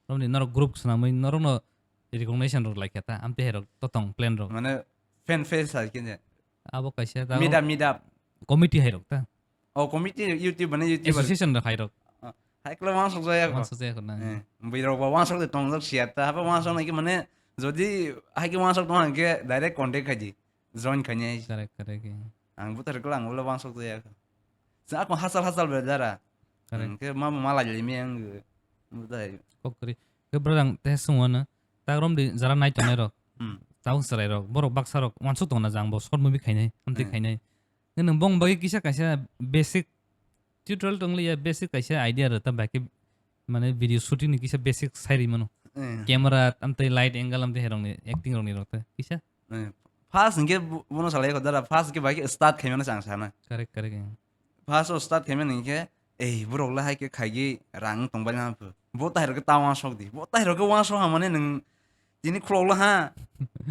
Norok ni norok group swnamwi norok no recognition rok lai kha ta. Amte hai rok to tong plan rok. Mane fan face hai khe ne. Abo kaisa ta Meet up, meet up. Committee hai rok ta. Oh, committee YouTube mane YouTuber. Association rok hai rok. Ah, hai kla wansok jaya ko. Wansok jaya ko na. Eh, bui rok ba wansok de tong jak sia ta. Haba wansok nai khe mane jodi hai khe wansok tong khe direct contact khai di. Join khainai. Correct, correct, eh. Ang butar kla ang ulo wansok jaya. Sa ako hasal hasal be dara. Correct. Hmm, ke ma ma la jeli mi ang. Butai. Kok kri. Ke brother ang te sungwa na. Ta rom di jara nai tongnai rok. Hmm. Tau serai rok. Borok baksa rok wansok tongna jang bo short movie khainai. Amte Hmm. khainai. Nang bong bagi kisa kaisa basic tutorial tong liya, basic kaisa idea rw ta, baki mane video shooting ni kisa basic sai ri mano. Eh. Camera, amtwi light angle, amtwi herong ni acting rok ni rok ta kisa. Eh. First hingke bu-, bono salai ko dara, first hingke bai ke start khaimano chang sana. Correct, correct, eh. First o start khaimano hingke, ei, borok le hai ke khaigi rang tong bai na phu. Bo tai rok ke ta wansok di. Bo tai rok ke wansok ha mane nang tini khulok le ha.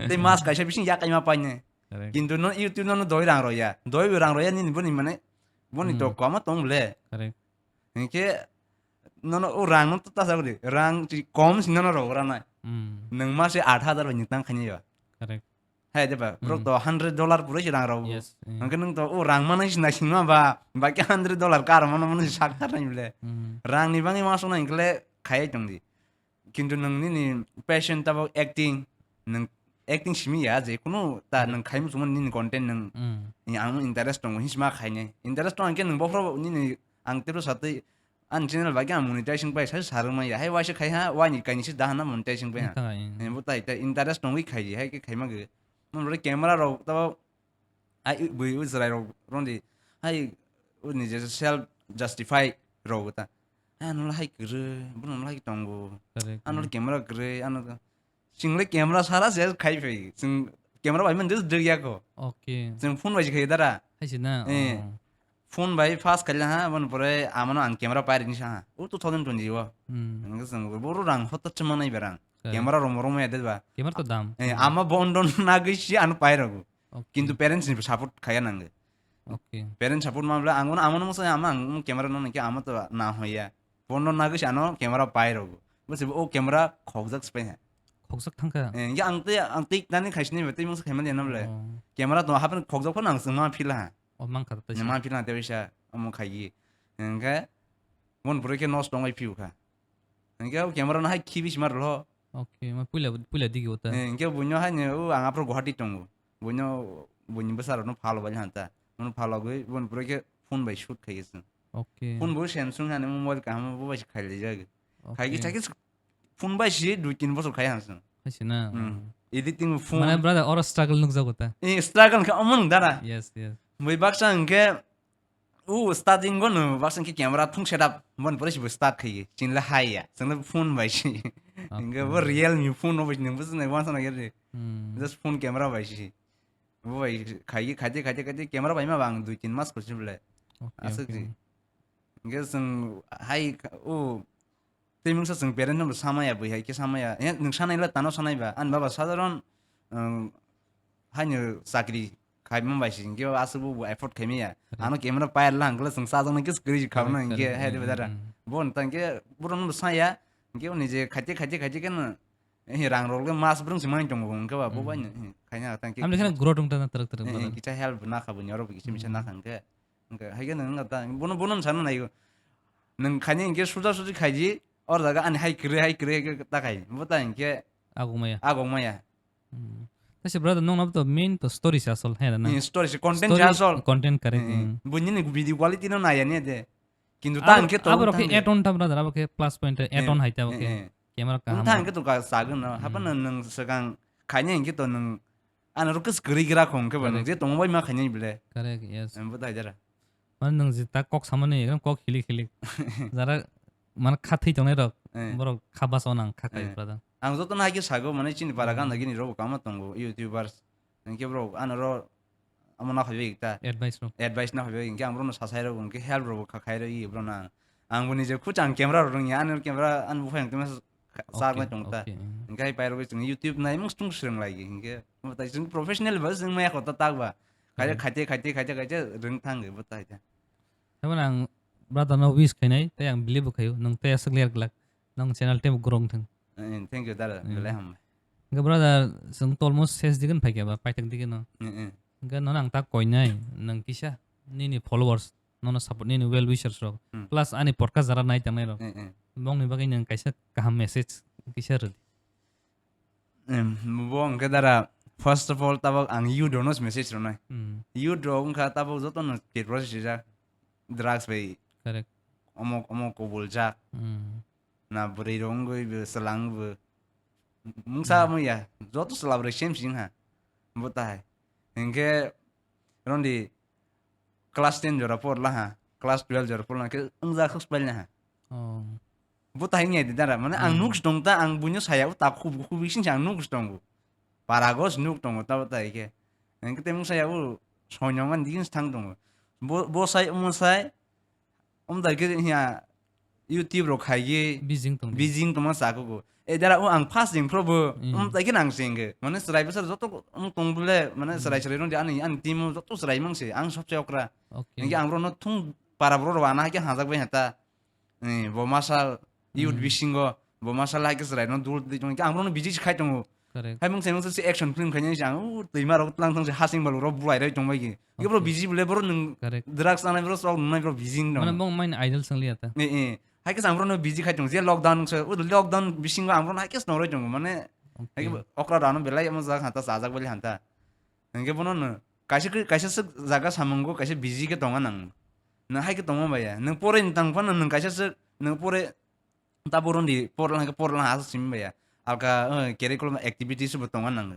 Tei mas kaisa bising ya kaima pai ne. Correct. Kintu no YouTube no, no doi rang roya. Doi bo rang roya nini boni mane, boni to Hmm. koma tong le. Correct. Hingke nono o rang no ta sa gudi. Rang chi kom si nono ro ora nai. Hmm. Nang ma se aat hazar bai nitang khani yo. Correct. Hai de ba, bro Hmm. to hundred dollar pura si rang ro. Yes, eh. Hingke nang to o rang ma nai si nai singma ba, ba ke hundred dollar kar mano mano si sak tar nai bile. Hmm. Rang ni bangi ma so nai hingke le khai tong di. Kintu nwng nini passion tabok acting, nwng acting simi ya je kunu ta Hmm. nwng khai muchungmani nini content nwng Mm. ni ang interest tongo hinwi sima khainai. Interest tong hwnkhe nwng bophoro nini ang tebro satwi ani channel bai khe ang monetization pai sai sarwng manya. Hai waisa khai ha, waini kainwi se dahana monetization pai ha. Wngkha, eh. Eh, bo tai tai interest tongwi khai di, hai khe khaima khe. Nwng ro camera rok tabok Ai, bui, ui, chwrai rok, rong di. Hai, ui, ni je self justify rok ta. Hai, ano hai kwrwi, bono hai tongo. Correct, Ano mm. Camera kwrwi, ano to. Chwng le camera sara se khai phai. Chwng camera bai man just dwg ya ko. Okay. Chwng phone bai se khai dara. Hai se na, Eh. Oh. Phone bai first khai ha, bono pore amano ang camera pai rini sa ha. O two thousand twenty o. Hmm. Ang chwng boro rang hotta chuma nai berang. Correct. Camera romo romo ya de ba. Camera to dam. Eh, ama bondo nagwi si ano pai rogo. Okay. Kintu parents ni support khaya nango. Okay. Parents support ma bla ang, ang masa ama ang camera no nangkhe ama to na hoya. Phone no nagwi si ano camera pai rogo. Bo se o camera khokjak se pai ha. Khokjak thangkha. Eh, ya ang te, ang te nani khaisni bete masa khaimani na bla. Oh. Camera to happen khokjak phano ang sima phila ha. Oh, mang kha to. Ma phila te bisa amo khayi. Engkhe mon pore khe nos tongai phiu kha. Hingke o camera no hai khibi sima rwlo. Okay, ma puila, puila digi ota. Eh, hingke buino hai ne o ang aphro Guwahati tongo. Buino, buini bwsa rokno phalo bai hanta. Mono phalo gwi, buini pore khe phone bai shoot khai se. Okay. Phone bo Samsung hani mobile kaham bo bai khai le jagi. Okay. Khai ki chaki phone bai si dui tin bosor khai hansa. Hai se na. Hmm. Editing phone. Mane brother, oro struggle nukjago ta. Eh, struggle khe omo nung dara. Yes, yes. Bai baksa hingke U starting go no baksa khe camera thung setup mon pore si bo start khai. Chin le hai ya. Chang le phone bai si. Okay. Inga bo Realme phone no bai nang bo nai wan sana gere. Hmm. Just phone camera bai si. Bo bai khai khai khai khai camera bai ma bang dui tin mas ko si bole. Okay, aswk okay. Si. Inga sang hai u Tei mungsa chwng parent no samaya bui hai khe samaya. Eh, nwng sanai le tano sanai ba. Ani baba sadharon, um, haino chakri khaima bai se, hingke aswk bo, bo afford khaimaya. Right. Ano camera pair lang kle chwng sajak nai kis kwrwi khauna. Correct, hingke correct. Hai de Mm, bedara. Mm. Bo tang khe boro no saya. Hingke oni je khaite, khaite, khaite khe no, eh, rang rok le mas brung se mai tongo hingke ba bo bai no, Mm. Eh, khaina tang khe. Amni khana grow tong ta na tarak tarak Eh, eh, bana. Kicha help na kha bo nyoro bo kisa misa Mm. Na kha hingke. Hingke hai khe nwng ta, bono, bono sana nai. Nwng khaini hingke suja suji khaiji, or jaga ani hai kwrwi, hai kwrwi, hai kwrwi ta khai. Bo ta hingke agok maya. Agok maya. Hmm. Tase brother, nong nabo to main to story se asol, hai na? Hmm, story se, content se asol. Content kare. Hmm. Hmm. Bo nini video quality no naya ni de. Kintu ta hingke to abo rok ke add on ta brother, abo ke plus point add on hai ta abo ke. Eh, eh. Camera kaham. Wngkha hingke to ka sagwn no. Hmm. Hapan nwng swkang khaini hingke to nwng Ano rok kis kwrwi gra khong khe ba nwng. Correct. Je tongma bai ma khainai bile. Correct, yes. Em, bo dai jara. Mane nwng je ta kok samani ekdom kok hilik hilik. Jara mane kha thwi tongnai rok. Eh. Borok kha basa nang kha kai Eh. Brother. Ang joto no hai khe sago mane chini para Hmm. Ganda gini rok kama tongo YouTubers. Hingke bro ano ro amo na phaibai ta. Advice rok. Advice na phaibai hingke ang bro no sasai rok hingke help rok kha khai rok i bro na. Ang bo nije khuchang camera rok rwngya ano camera ano buphang tongma Kha-, chak Okay, nai tong ta. Okay, mm. Hingke hai pairogwi chwng YouTube nai mung stung swrwng lai hingke. Omo tai chwng professional ba chwng maya kota tak ba. Kaisa khaite, khaite, khaite, khaite rwng thang bo tai ta. Tamo ang brother no wish khainai, tei ang believe bo khaio, nwng tei aswk ler glak, nwng channel tei growing thang. Eh, thank you, dara, belai hambai. Hwnkhe brother, chwng to almost ses digini phaikha ba, paithak digino. Eh, eh. Hwnkhe nono ang tak koinai, nwng kisa, nini followers, nono support, nini well wishers rok, plus ani podcast jara nai tangnai rok. Eh, eh. Bongni bagwi nwng kaisa kaham message kisa rwdi. Em, bo hwnkhe dara, first of all, tabok ang youth rokno message rwnai. Hmm. Youth rok wngkha tabok jotono kepro sijak, drugs bai. Correct. Omok, omok koboljak. Hmm. Na bwrwi rok wngwi bo swlang bo. Mungsa hmm. Muya, joto swla bwrwi same sing ha. Bo tai. Hwnkhe, rondi class ten jora porla ha, class twelve jora porla ha, khe wngja khuk spailna ha. Oh. Bo tai wngya di dara, mane ang hmm. Nuk tong ta, ang buino saya, o ta khub, khub bising ang nuk tongo. Parago nuk tongo, ta bo tai khe. Ang khe temung saya, o soinong an digin thang tongo. Bo, bo sai, omo sai, Om dai khe hiya YouTube rok khai ye bijing tong di. Bijing tongma sa kugo. E dara o ang first jeng phro bo. Hmm. Om dai khe nang sing khe. Mane chwrai bwsar joto om tong bole, mane hmm. Chwrai chwrai rong di ani, ani team o joto chwrai mang se. Ang sobse okra. Okay. Hingke ang rok no thung para bro rok ana hai khe hajak bai hata. Ni bo masal youth hmm. Bisingo. Bo masal hai khe chwrai no dul di tong. Ang rok no bijing khai tongo. Correct. Hai mung se mung se action film khainai se ang, u, twima rok tlang thang se hasing balu rok bulai roi tong bai ki. Ye bro okay. Busy bole bro nung correct. Drugs anai bro sok nunai bro busy dong. Mane bong main idol sang liya ta. Eh, eh. Hai khe ang bro no busy khai tong je lockdown se, u, lockdown bisingo ang bro no hai khe snong roi tong mane. Okay. Hai khe okra rano belai amo jak hanta sajak bali hanta. Hingke bono no kaisa khe, kaisa sik jaga samungo kaisa busy khe tonga nang. Nang hai khe tongma baya. Nang pore tang phano nang kaisa sik, nang pore Tabuk rwng di porla hwnkhe porla aswk simi baya. Alka, eh, curriculum activities bo tongna nango.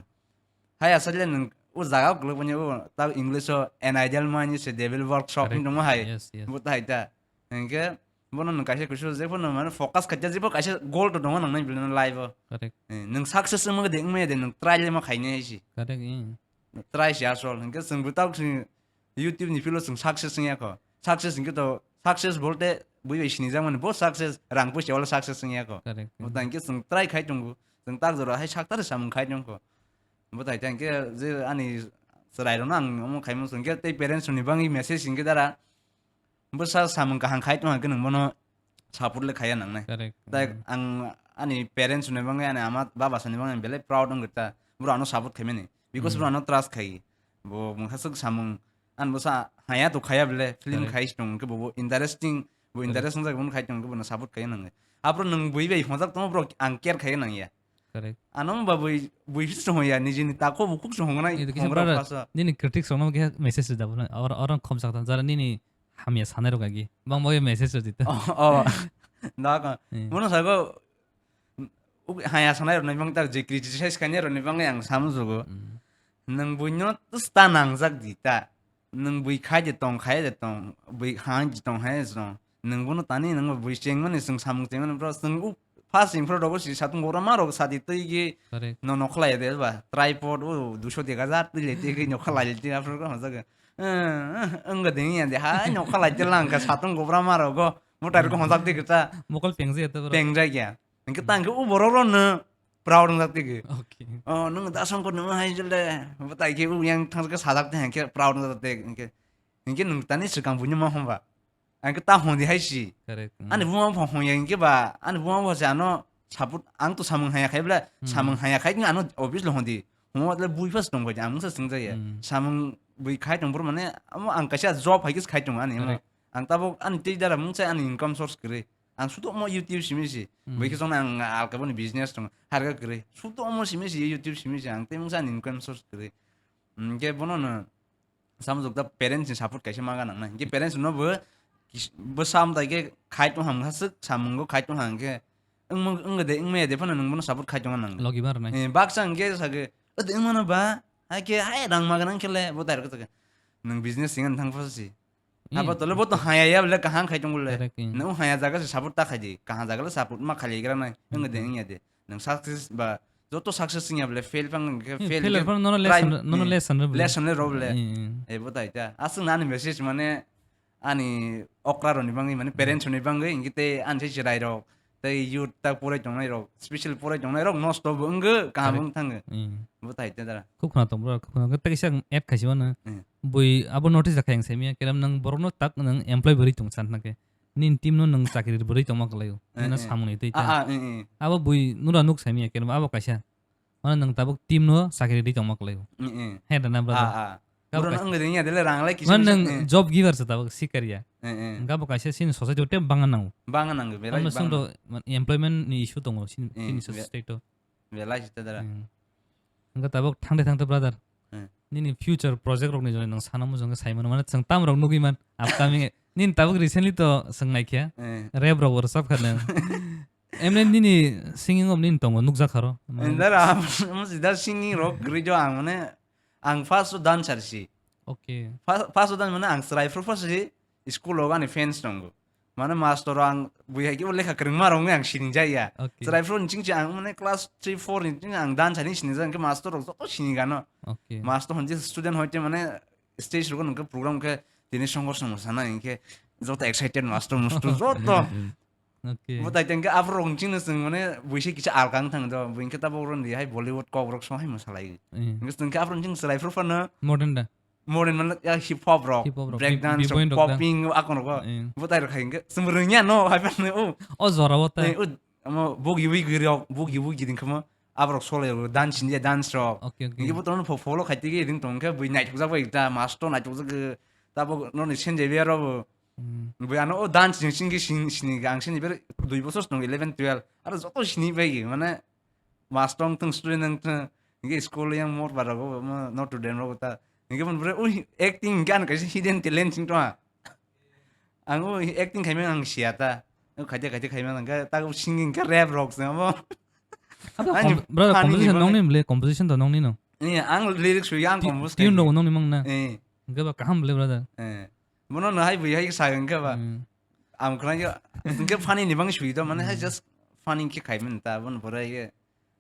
Hai aswk le nwng o jaga o kwlwk manya o ta English o an ideal mind is a devil workshop correct. Hinwi tongma hai. Yes, yes. Bo ta hai ta. Hwnkhe bono nwng kaisa kusu je phano mane focus khaija je bo kaisa goal to tongna nangnai bini life o. Correct. Eh, nwng success wngma de wngmaya de nwng try le ma khainai hai si. Correct, eh. Try se asol. Hwnkhe chwng bo tabuk chwng YouTube ni field o chwng success wngya kho. Success hwnkhe to, success bolte bui bai sinijak mani bo success, rang puisa wala success wngya kho. Correct. Bo tang khe chwng try khai tongo. Chwng tak jora hai saktar samung khai tong kho. Bo tai tang khe je ani chwrai rokno ang omo khaimo chwng khe tei parents ni bangwi message hwnkhe dara. Bwsa samung kaham khai tong khe nwng bono support le khaiya nangnai. Correct. Tai mm. Ang ani parents ni bangwi ani ama baba sani bangwi belai proud wngkha ta. Bro ano support khaimani. Because mm. Bro ano trust khai. Bo mungsa swk samung an bwsa haya to khaiya bele film correct. Khai tong khe bo interesting bo correct. Interesting jak bo khai tong khe bono support khaiya nangnai. Apro nwng bui bai hojak tong bro ang care khaiya nangya. Correct. Ano ba bui bui phis tong ya nijini tako bo khuk tong nai. Nini critics rokno khe message da bro. Or or khom sak jara nini hamya sanai rok agi. Bang bai message rok dita. Oh, oh. Da ka. Hmm. Bono sago, uk haya sanai rok nai bang ta je criticize kanya rok nai bang yang samu jogo. Hmm. Nang buino sta nangjak dita. Nang bui khai de tong, khai de tong, bui hai de tong, hai de tong. Nang bono tani nang bui cheng mani sung samung cheng mani bro sung uk First in front of us, satung gora ma rok sadi twi gi correct. No nokhalai de ba. Tripod o duso dega jar twi le twi gi nokhalai le twi afro ko hojak. Ang ga ding ya de ha nokhalai de lang ka satung gora ma rok go. Motor ko hojak de kita. Mokol pengje ta bro. Pengja ya. Engke tang ke u borok ro no proud nang de ge. Okay. Oh, nung da song ko nung hai jel de. Batai ke u yang thang ke sajak de ke proud nang de engke. Engke nung tani sikang bunyi ma hom ba. Ang khe ta hwn di hai si. Correct. Ani buma bo hwn ya hinkhe ba, ani buma bo se ano support, ang to samung haya khai bla, hmm. Samung haya khai ano office lo hwn di. Hwn le bui pas tong khai, ang sa sing jaya. Hmm. Samung bui khai tong bro mane, amo ang kaisa job hai khe khai tong ani. Correct. Ang tabuk ani tei dara mung sai ani income source kwrwi. Ang sudo mo YouTube simi si. Hmm. Bui khe song ang alka boni business tong, harga kwrwi. Sudo mo simi si YouTube simi si, ang tei mung sai ani income source kwrwi. Hwnkhe bono no samjwk da parents ni support kaisa ma gana nai. Hwnkhe parents no bo kis-, bo sam tai khe khai tong ham haswk samungo khai tong ham khe wng wng de wng maya de phano nung bono support khai tong nang. Logi bar nai. Eh, baksa hwnkhe sake, "O de wng mano ba, hai khe hai rang ma gana khe le bo tai rok khe nung business singa thang pha si." Hmm. Abo tole bo to haya ya bole kaham khai tong bole. Correct, hmm. Nung haya jaga se support ta khai di. Kaham jaga le support ma khai gra nai. Wng de wng ya de. Nung success ba joto success wngya bole fail phang ke hmm, fail failure ke phano nono try, lesson, nono hmm, lesson re bole. Lesson le ro bole. Hmm, hmm. E bo tai ta. Aswk nani message mane ani okra roni bangwi mane parents roni bangwi ingi te ani se chirai rok tei youth ta porai tongnai rok special porai tongnai rok nosto bo wngwi kaham wng thango. Hmm. Bo tai ta dara. Khuk khna tong bro, khuk khna tei kisa add khaisi mano. Hmm. Bui abo notice da khe ang saimanya, kelam nang borokno tak nang employ bwrwi tong san hwnka khe. Nini team no nang chakri bwrwi tongma kwlaio. Eh, Nino eh. samung ni twi Ah, ta. ah, eh, eh. Abo bui nura nuk saimanya, kelam abo kaisa. Mano nang tabuk team no chakri rwi tongma kwlaio. Eh, eh. He da na, brother? Ah, ah. Kabo Bro, kaisa. nang ring ya, dele rang lai kisa Mano misa, nang eh. job giver sa tabuk sikar ya. Eh, eh. Hwnka bo kaisa sini society o tei banga nango. Banga nango, belai Amo banga song do, man, employment ni issue tongo sini, Eh, sini be- society o. Belai sita dara. Hmm. Hwnka tabuk thangde thangde, brother. Eh. Nini future project rok ni jone nang sana mujung khe sai mano. Mane chwng tam rok nugwi man upcoming. Nini tabuk recently to swng naikha. Eh. Rap rok bo rwchap kha nang. Emne nini singing of nini tongo nukjak kharo. Mane Dara, amo sida singing rok gri jo ang mane ang first dancer si. Okay. First, first dan mane ang chwrai phuru first si school o ani fans tongo. Mane master ang bui hai kebo lekha kwrwngma rok ang sini jaya. Okay. Chwrai phuru ni ching ching ang mane class three four ni ching ang dancer ni sini jaya, hwnkhe master rok joto sini gano. Okay. Master hwn je student hoite mane stage rok nungkhe program khe tini songkor song sana hwnkhe joto excited master mustu joto. Okay. Bo tai tengke aphuru rok chingno chwng mane buisi kisa alkang thang do, buinkhe tabok roni hai Bollywood kok rok so hai mwsalai. Eh. Hwnkhe chwngkhe aphuru ching chwrai phuru phano Modern da? modern mane ya hip hop rok, Hip hop rok, break dance B-, B-boy rok, rok da. popping akon rok. Eh. Bo tai rok hai hwnkhe chwng rwngya no hai phano o. O jora o ta. Eh, o, omo boogie woogie rok, boogie woogie din khamo aborok solo dance ni dance rok. Okay, okay. Hwnkhe bo tono fo-, follow khai tigi din tongkhe bui naithokjak bai ta master naithokjak tabok noni senjai bai aro bo. Hmm. Bui ano o dance ni singke sing-, sini ang sini ber dui bosor song eleven twelve. Aro joto sini bai mane mas tong tong student ang tong hingke school yang mor bara go ma not to den rogo ta. Hingke mon bre ui acting gan kaisa hidden talent sing tong. Ang ui acting khaimang ang sia ta. Khaide khaide khaimang ang ta singing ka rap rock se mo. Abo Ani kom-, brother, funny composition ni nong ni mle, composition to nong ni no. Iya, ang lyrics wi ang Ti-, compose tune khaimang. Rok nong ni mang na. Eh. Hingke ba kaham mle, brother. Eh. Bono no hai bui hai sa hingke ba. Hmm. Ang khwlai yo, hingke funny ni bang sui do, mane hai Hmm. just funny khe khai mani ta, bono borai ye.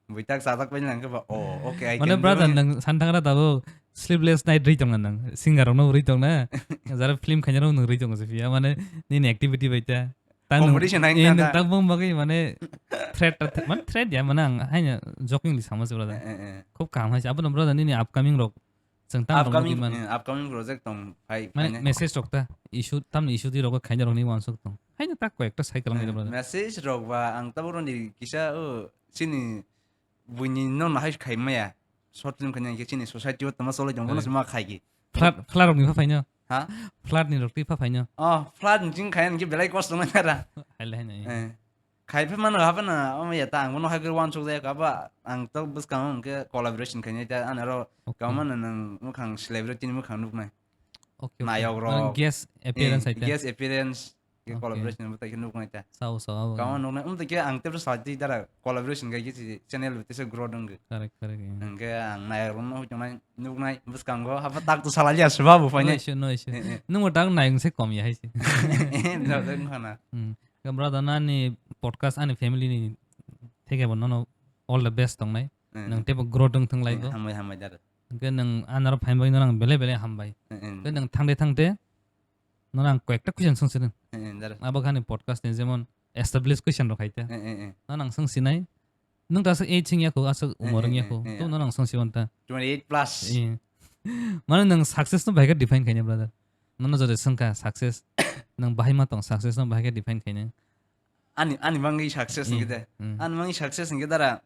Bui tak sa tak pai nang khe ba, oh, okay, I Mane can do brother, it. Nang san thang ra tabo sleepless night rwi tong na nang. Singer rok no rwi tong na. Jara film khaina rok no rwi tong se phiya. Mane nini activity bai ta. Ta nung, Competition hai eh, na nung ta. Tak bang bagwi mane threat ta, mane threat ya, mane ang haino jokingly sama se brother. Eh, eh, eh. Khub kaham hai se. Abo no brother nini upcoming rok chwng tam rok Upcoming, nugwi man. Eh, upcoming project tong phai, Mane phainai. Message rok ta issue, tamni issue di rok khaina rok ni wansuk tong. Haino ta koi ekta cycle Eh, ngi brother. Message rok ba ang tabuk roni kisa, o, chini buini no nahai khai maya. Short film khaina khe chini society o tama solai tong, bono Eh. se ma khai ki. Flood, flood rok ni pha phaino. Ha? Flood ni rok twi pha phaino. Oh, flood ni ching khai ang khe belai kosto nang nara. Hai le hai nai. Eh. Khai phe mano ha phano, omo ya ta ang bono hai khe wansuk jaya ka ba, ang to bwskang hwn khe collaboration khainai ta, ano ro Okay. Kama no nang mukhang celebrity ni mukhang nuknai. Okay, okay. Nayok Mane rok. Guest appearance Eh, hai ta. Guest appearance, khe Okay. Collaboration bo tai khe nuknai ta. Sao, sao, abo. Kama nuknai, um, tai khe ang tebro sa ti dara collaboration khe khe si channel bo tesa grow dong khe. Correct, correct, yeah. Ang khe ang nayok rok no hoi tongnai, nuknai, bwskango, haba tak to salai ya, se babu No phainai. Issue, no issue. Eh, eh. Nung bo tak nayok se kom ya hai se. Eh, no, tak no hana. Hmm. Khe brother, nani podcast ani family ni theke bo nono all the best tongnai. Eh. Nang tebo grow tong thang lai Eh, bo. Hambai, hambai, dara. Hingke nang anaro phaimbai no nang belai belai hambai. Eh, eh. Hingke nang thangde thangde no nang koyekta question swng sinai. Eh, eh, dara. Abo khani podcast ni jemon established question rok hai te. Eh, eh, eh. No nang swng sinai. Nung ta aswk age wngya kho, aswk Eh, umor eh, wngya eh, kho. eh, To eh. No nang swng siwan ta. Twenty-eight plus. Eh. Mane nang success no bahai khe define khaina, brother. Nono jodi swngkha success, nang bahai ma tong success no bahai khe define khaina. Ani, ani bangwi success Eh, hingke de. Hmm. Ani bangwi success hingke dara.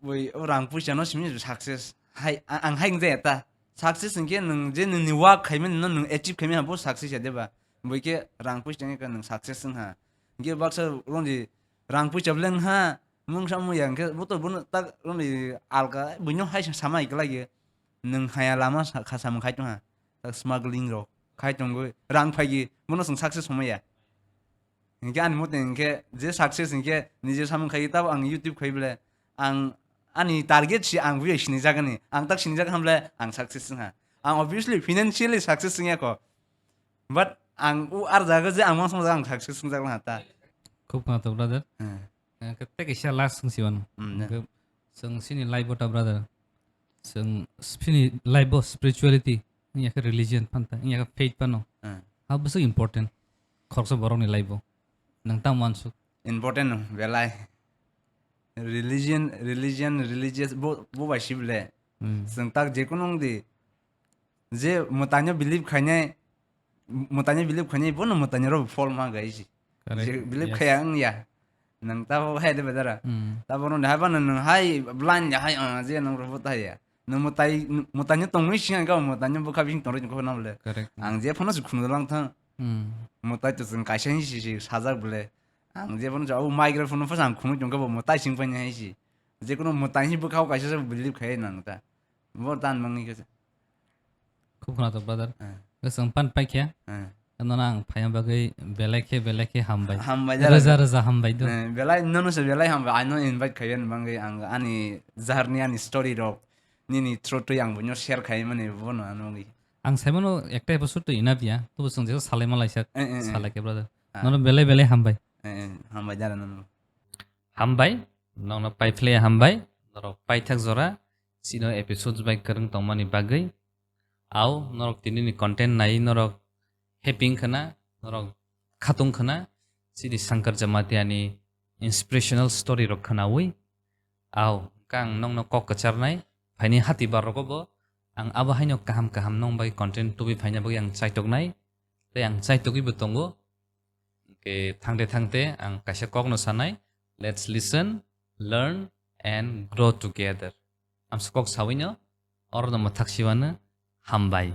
Bui, o rang puisa no simi success. Hai, a-, ang hai wngde ta. Success hingke nwng je nini work khaimani no nwng achieve khaimani bo success ya deba. Bui khe rang puisa hingke nwng success wngha. Hingke baksa rong di rang puisa bole wngha. Mungsa muya hingke bo to bono tak rong di alka buino hai sama ikla ye. Nwng haya lama sa-, kha samung khai tongha. Tak smuggling rok khai tongwi rang phai ye. Bono chwng success homa ya. Hinkhe ani mote hinkhe je success hinkhe nije samung khai tabo ang YouTube khai bole ang ani target si ang buya sinijagani ang tak sinijak hamle ang success wngha ang obviously financially success wngya kho but ang u ar jaga je ang mangsa ang success wngjak lang ta. Khub khna to brother. Hmm. Eh, kete kisa last sung siwan. Hmm, ne. Ke sung sini life bota brother. Sung sini life bo spirituality. Ini ke religion panta, ini ke faith pano. Hmm. Ha bwswk important. Khoroksa borok ni life bo. Nang tang wansuk. Important no, belai. Religion, religion, religious, bo, bo bai sibile. Hmm. Chwng tak je kunu wng di, Je mwtaino believe khainai, mwtaino believe khainai bono mwtaino rok phol ma gai si. Correct. Je believe Yes. khaya wng ya. Nang tabo hai de bedara. Hmm. Tabo no hai bana nang hai blind ya hai, ah, je nang rok bo tai ya. Nang mwtai, mwtaino tongwi sing ga mwtaino bwkha bing tongwi ko na bole. Correct. Ang je phano se khunu lang thang. Hmm. Mwtai to chwng kaisa hi si, si sajak bole. Ang je phano jabo migraine phano phasa ang khunu tong kabo mwtai sing phani hai si. Je kono mwtai hi bwkha kaisa se believe khai nang ta. Bo dan mangni khe. Khub khna to brother. Eh. Bwswng pan pai khe. Eh. Ano ang phaya bagwi belai khe belai khe hambai. Hambai jara. Reza reza hambai do. Eh, belai nono se belai hambai. Ano invite khai bagwi ang ani jahar ni ani story rok. Nini through twi ang bunyo share khai mani bono ano bagwi. Ang saimano ekta episode to enough ya. Tubo chwng jesa salai malai sak. Eh, eh, eh. Salai khe brother. Ah. Nono belai belai hambai. Eh, eh, hambai jara nono. Hambai, nokno paiphlaiya hambai, norok paithak jora, chino episodes bai kwrwng tongmani bagwi. Au, norok tinini content nai norok happy wngkhana, norok khatung khana, chini Shankar Jamatia ni inspirational story rok khwnawi. Au, hwnkhe ang nokno kok kwcharnai, phaini hati bar rogo bo, ang abo haino kaham kaham nong bai content tubui phaina bagwi ang chaitoknai, tei ang chaitogwi bo tongo. Hwnkhe thangte thangte ang kaisa kokno sanai, let's listen, learn and grow together. Amsa kok sawino, orono mwthak siwano hambai.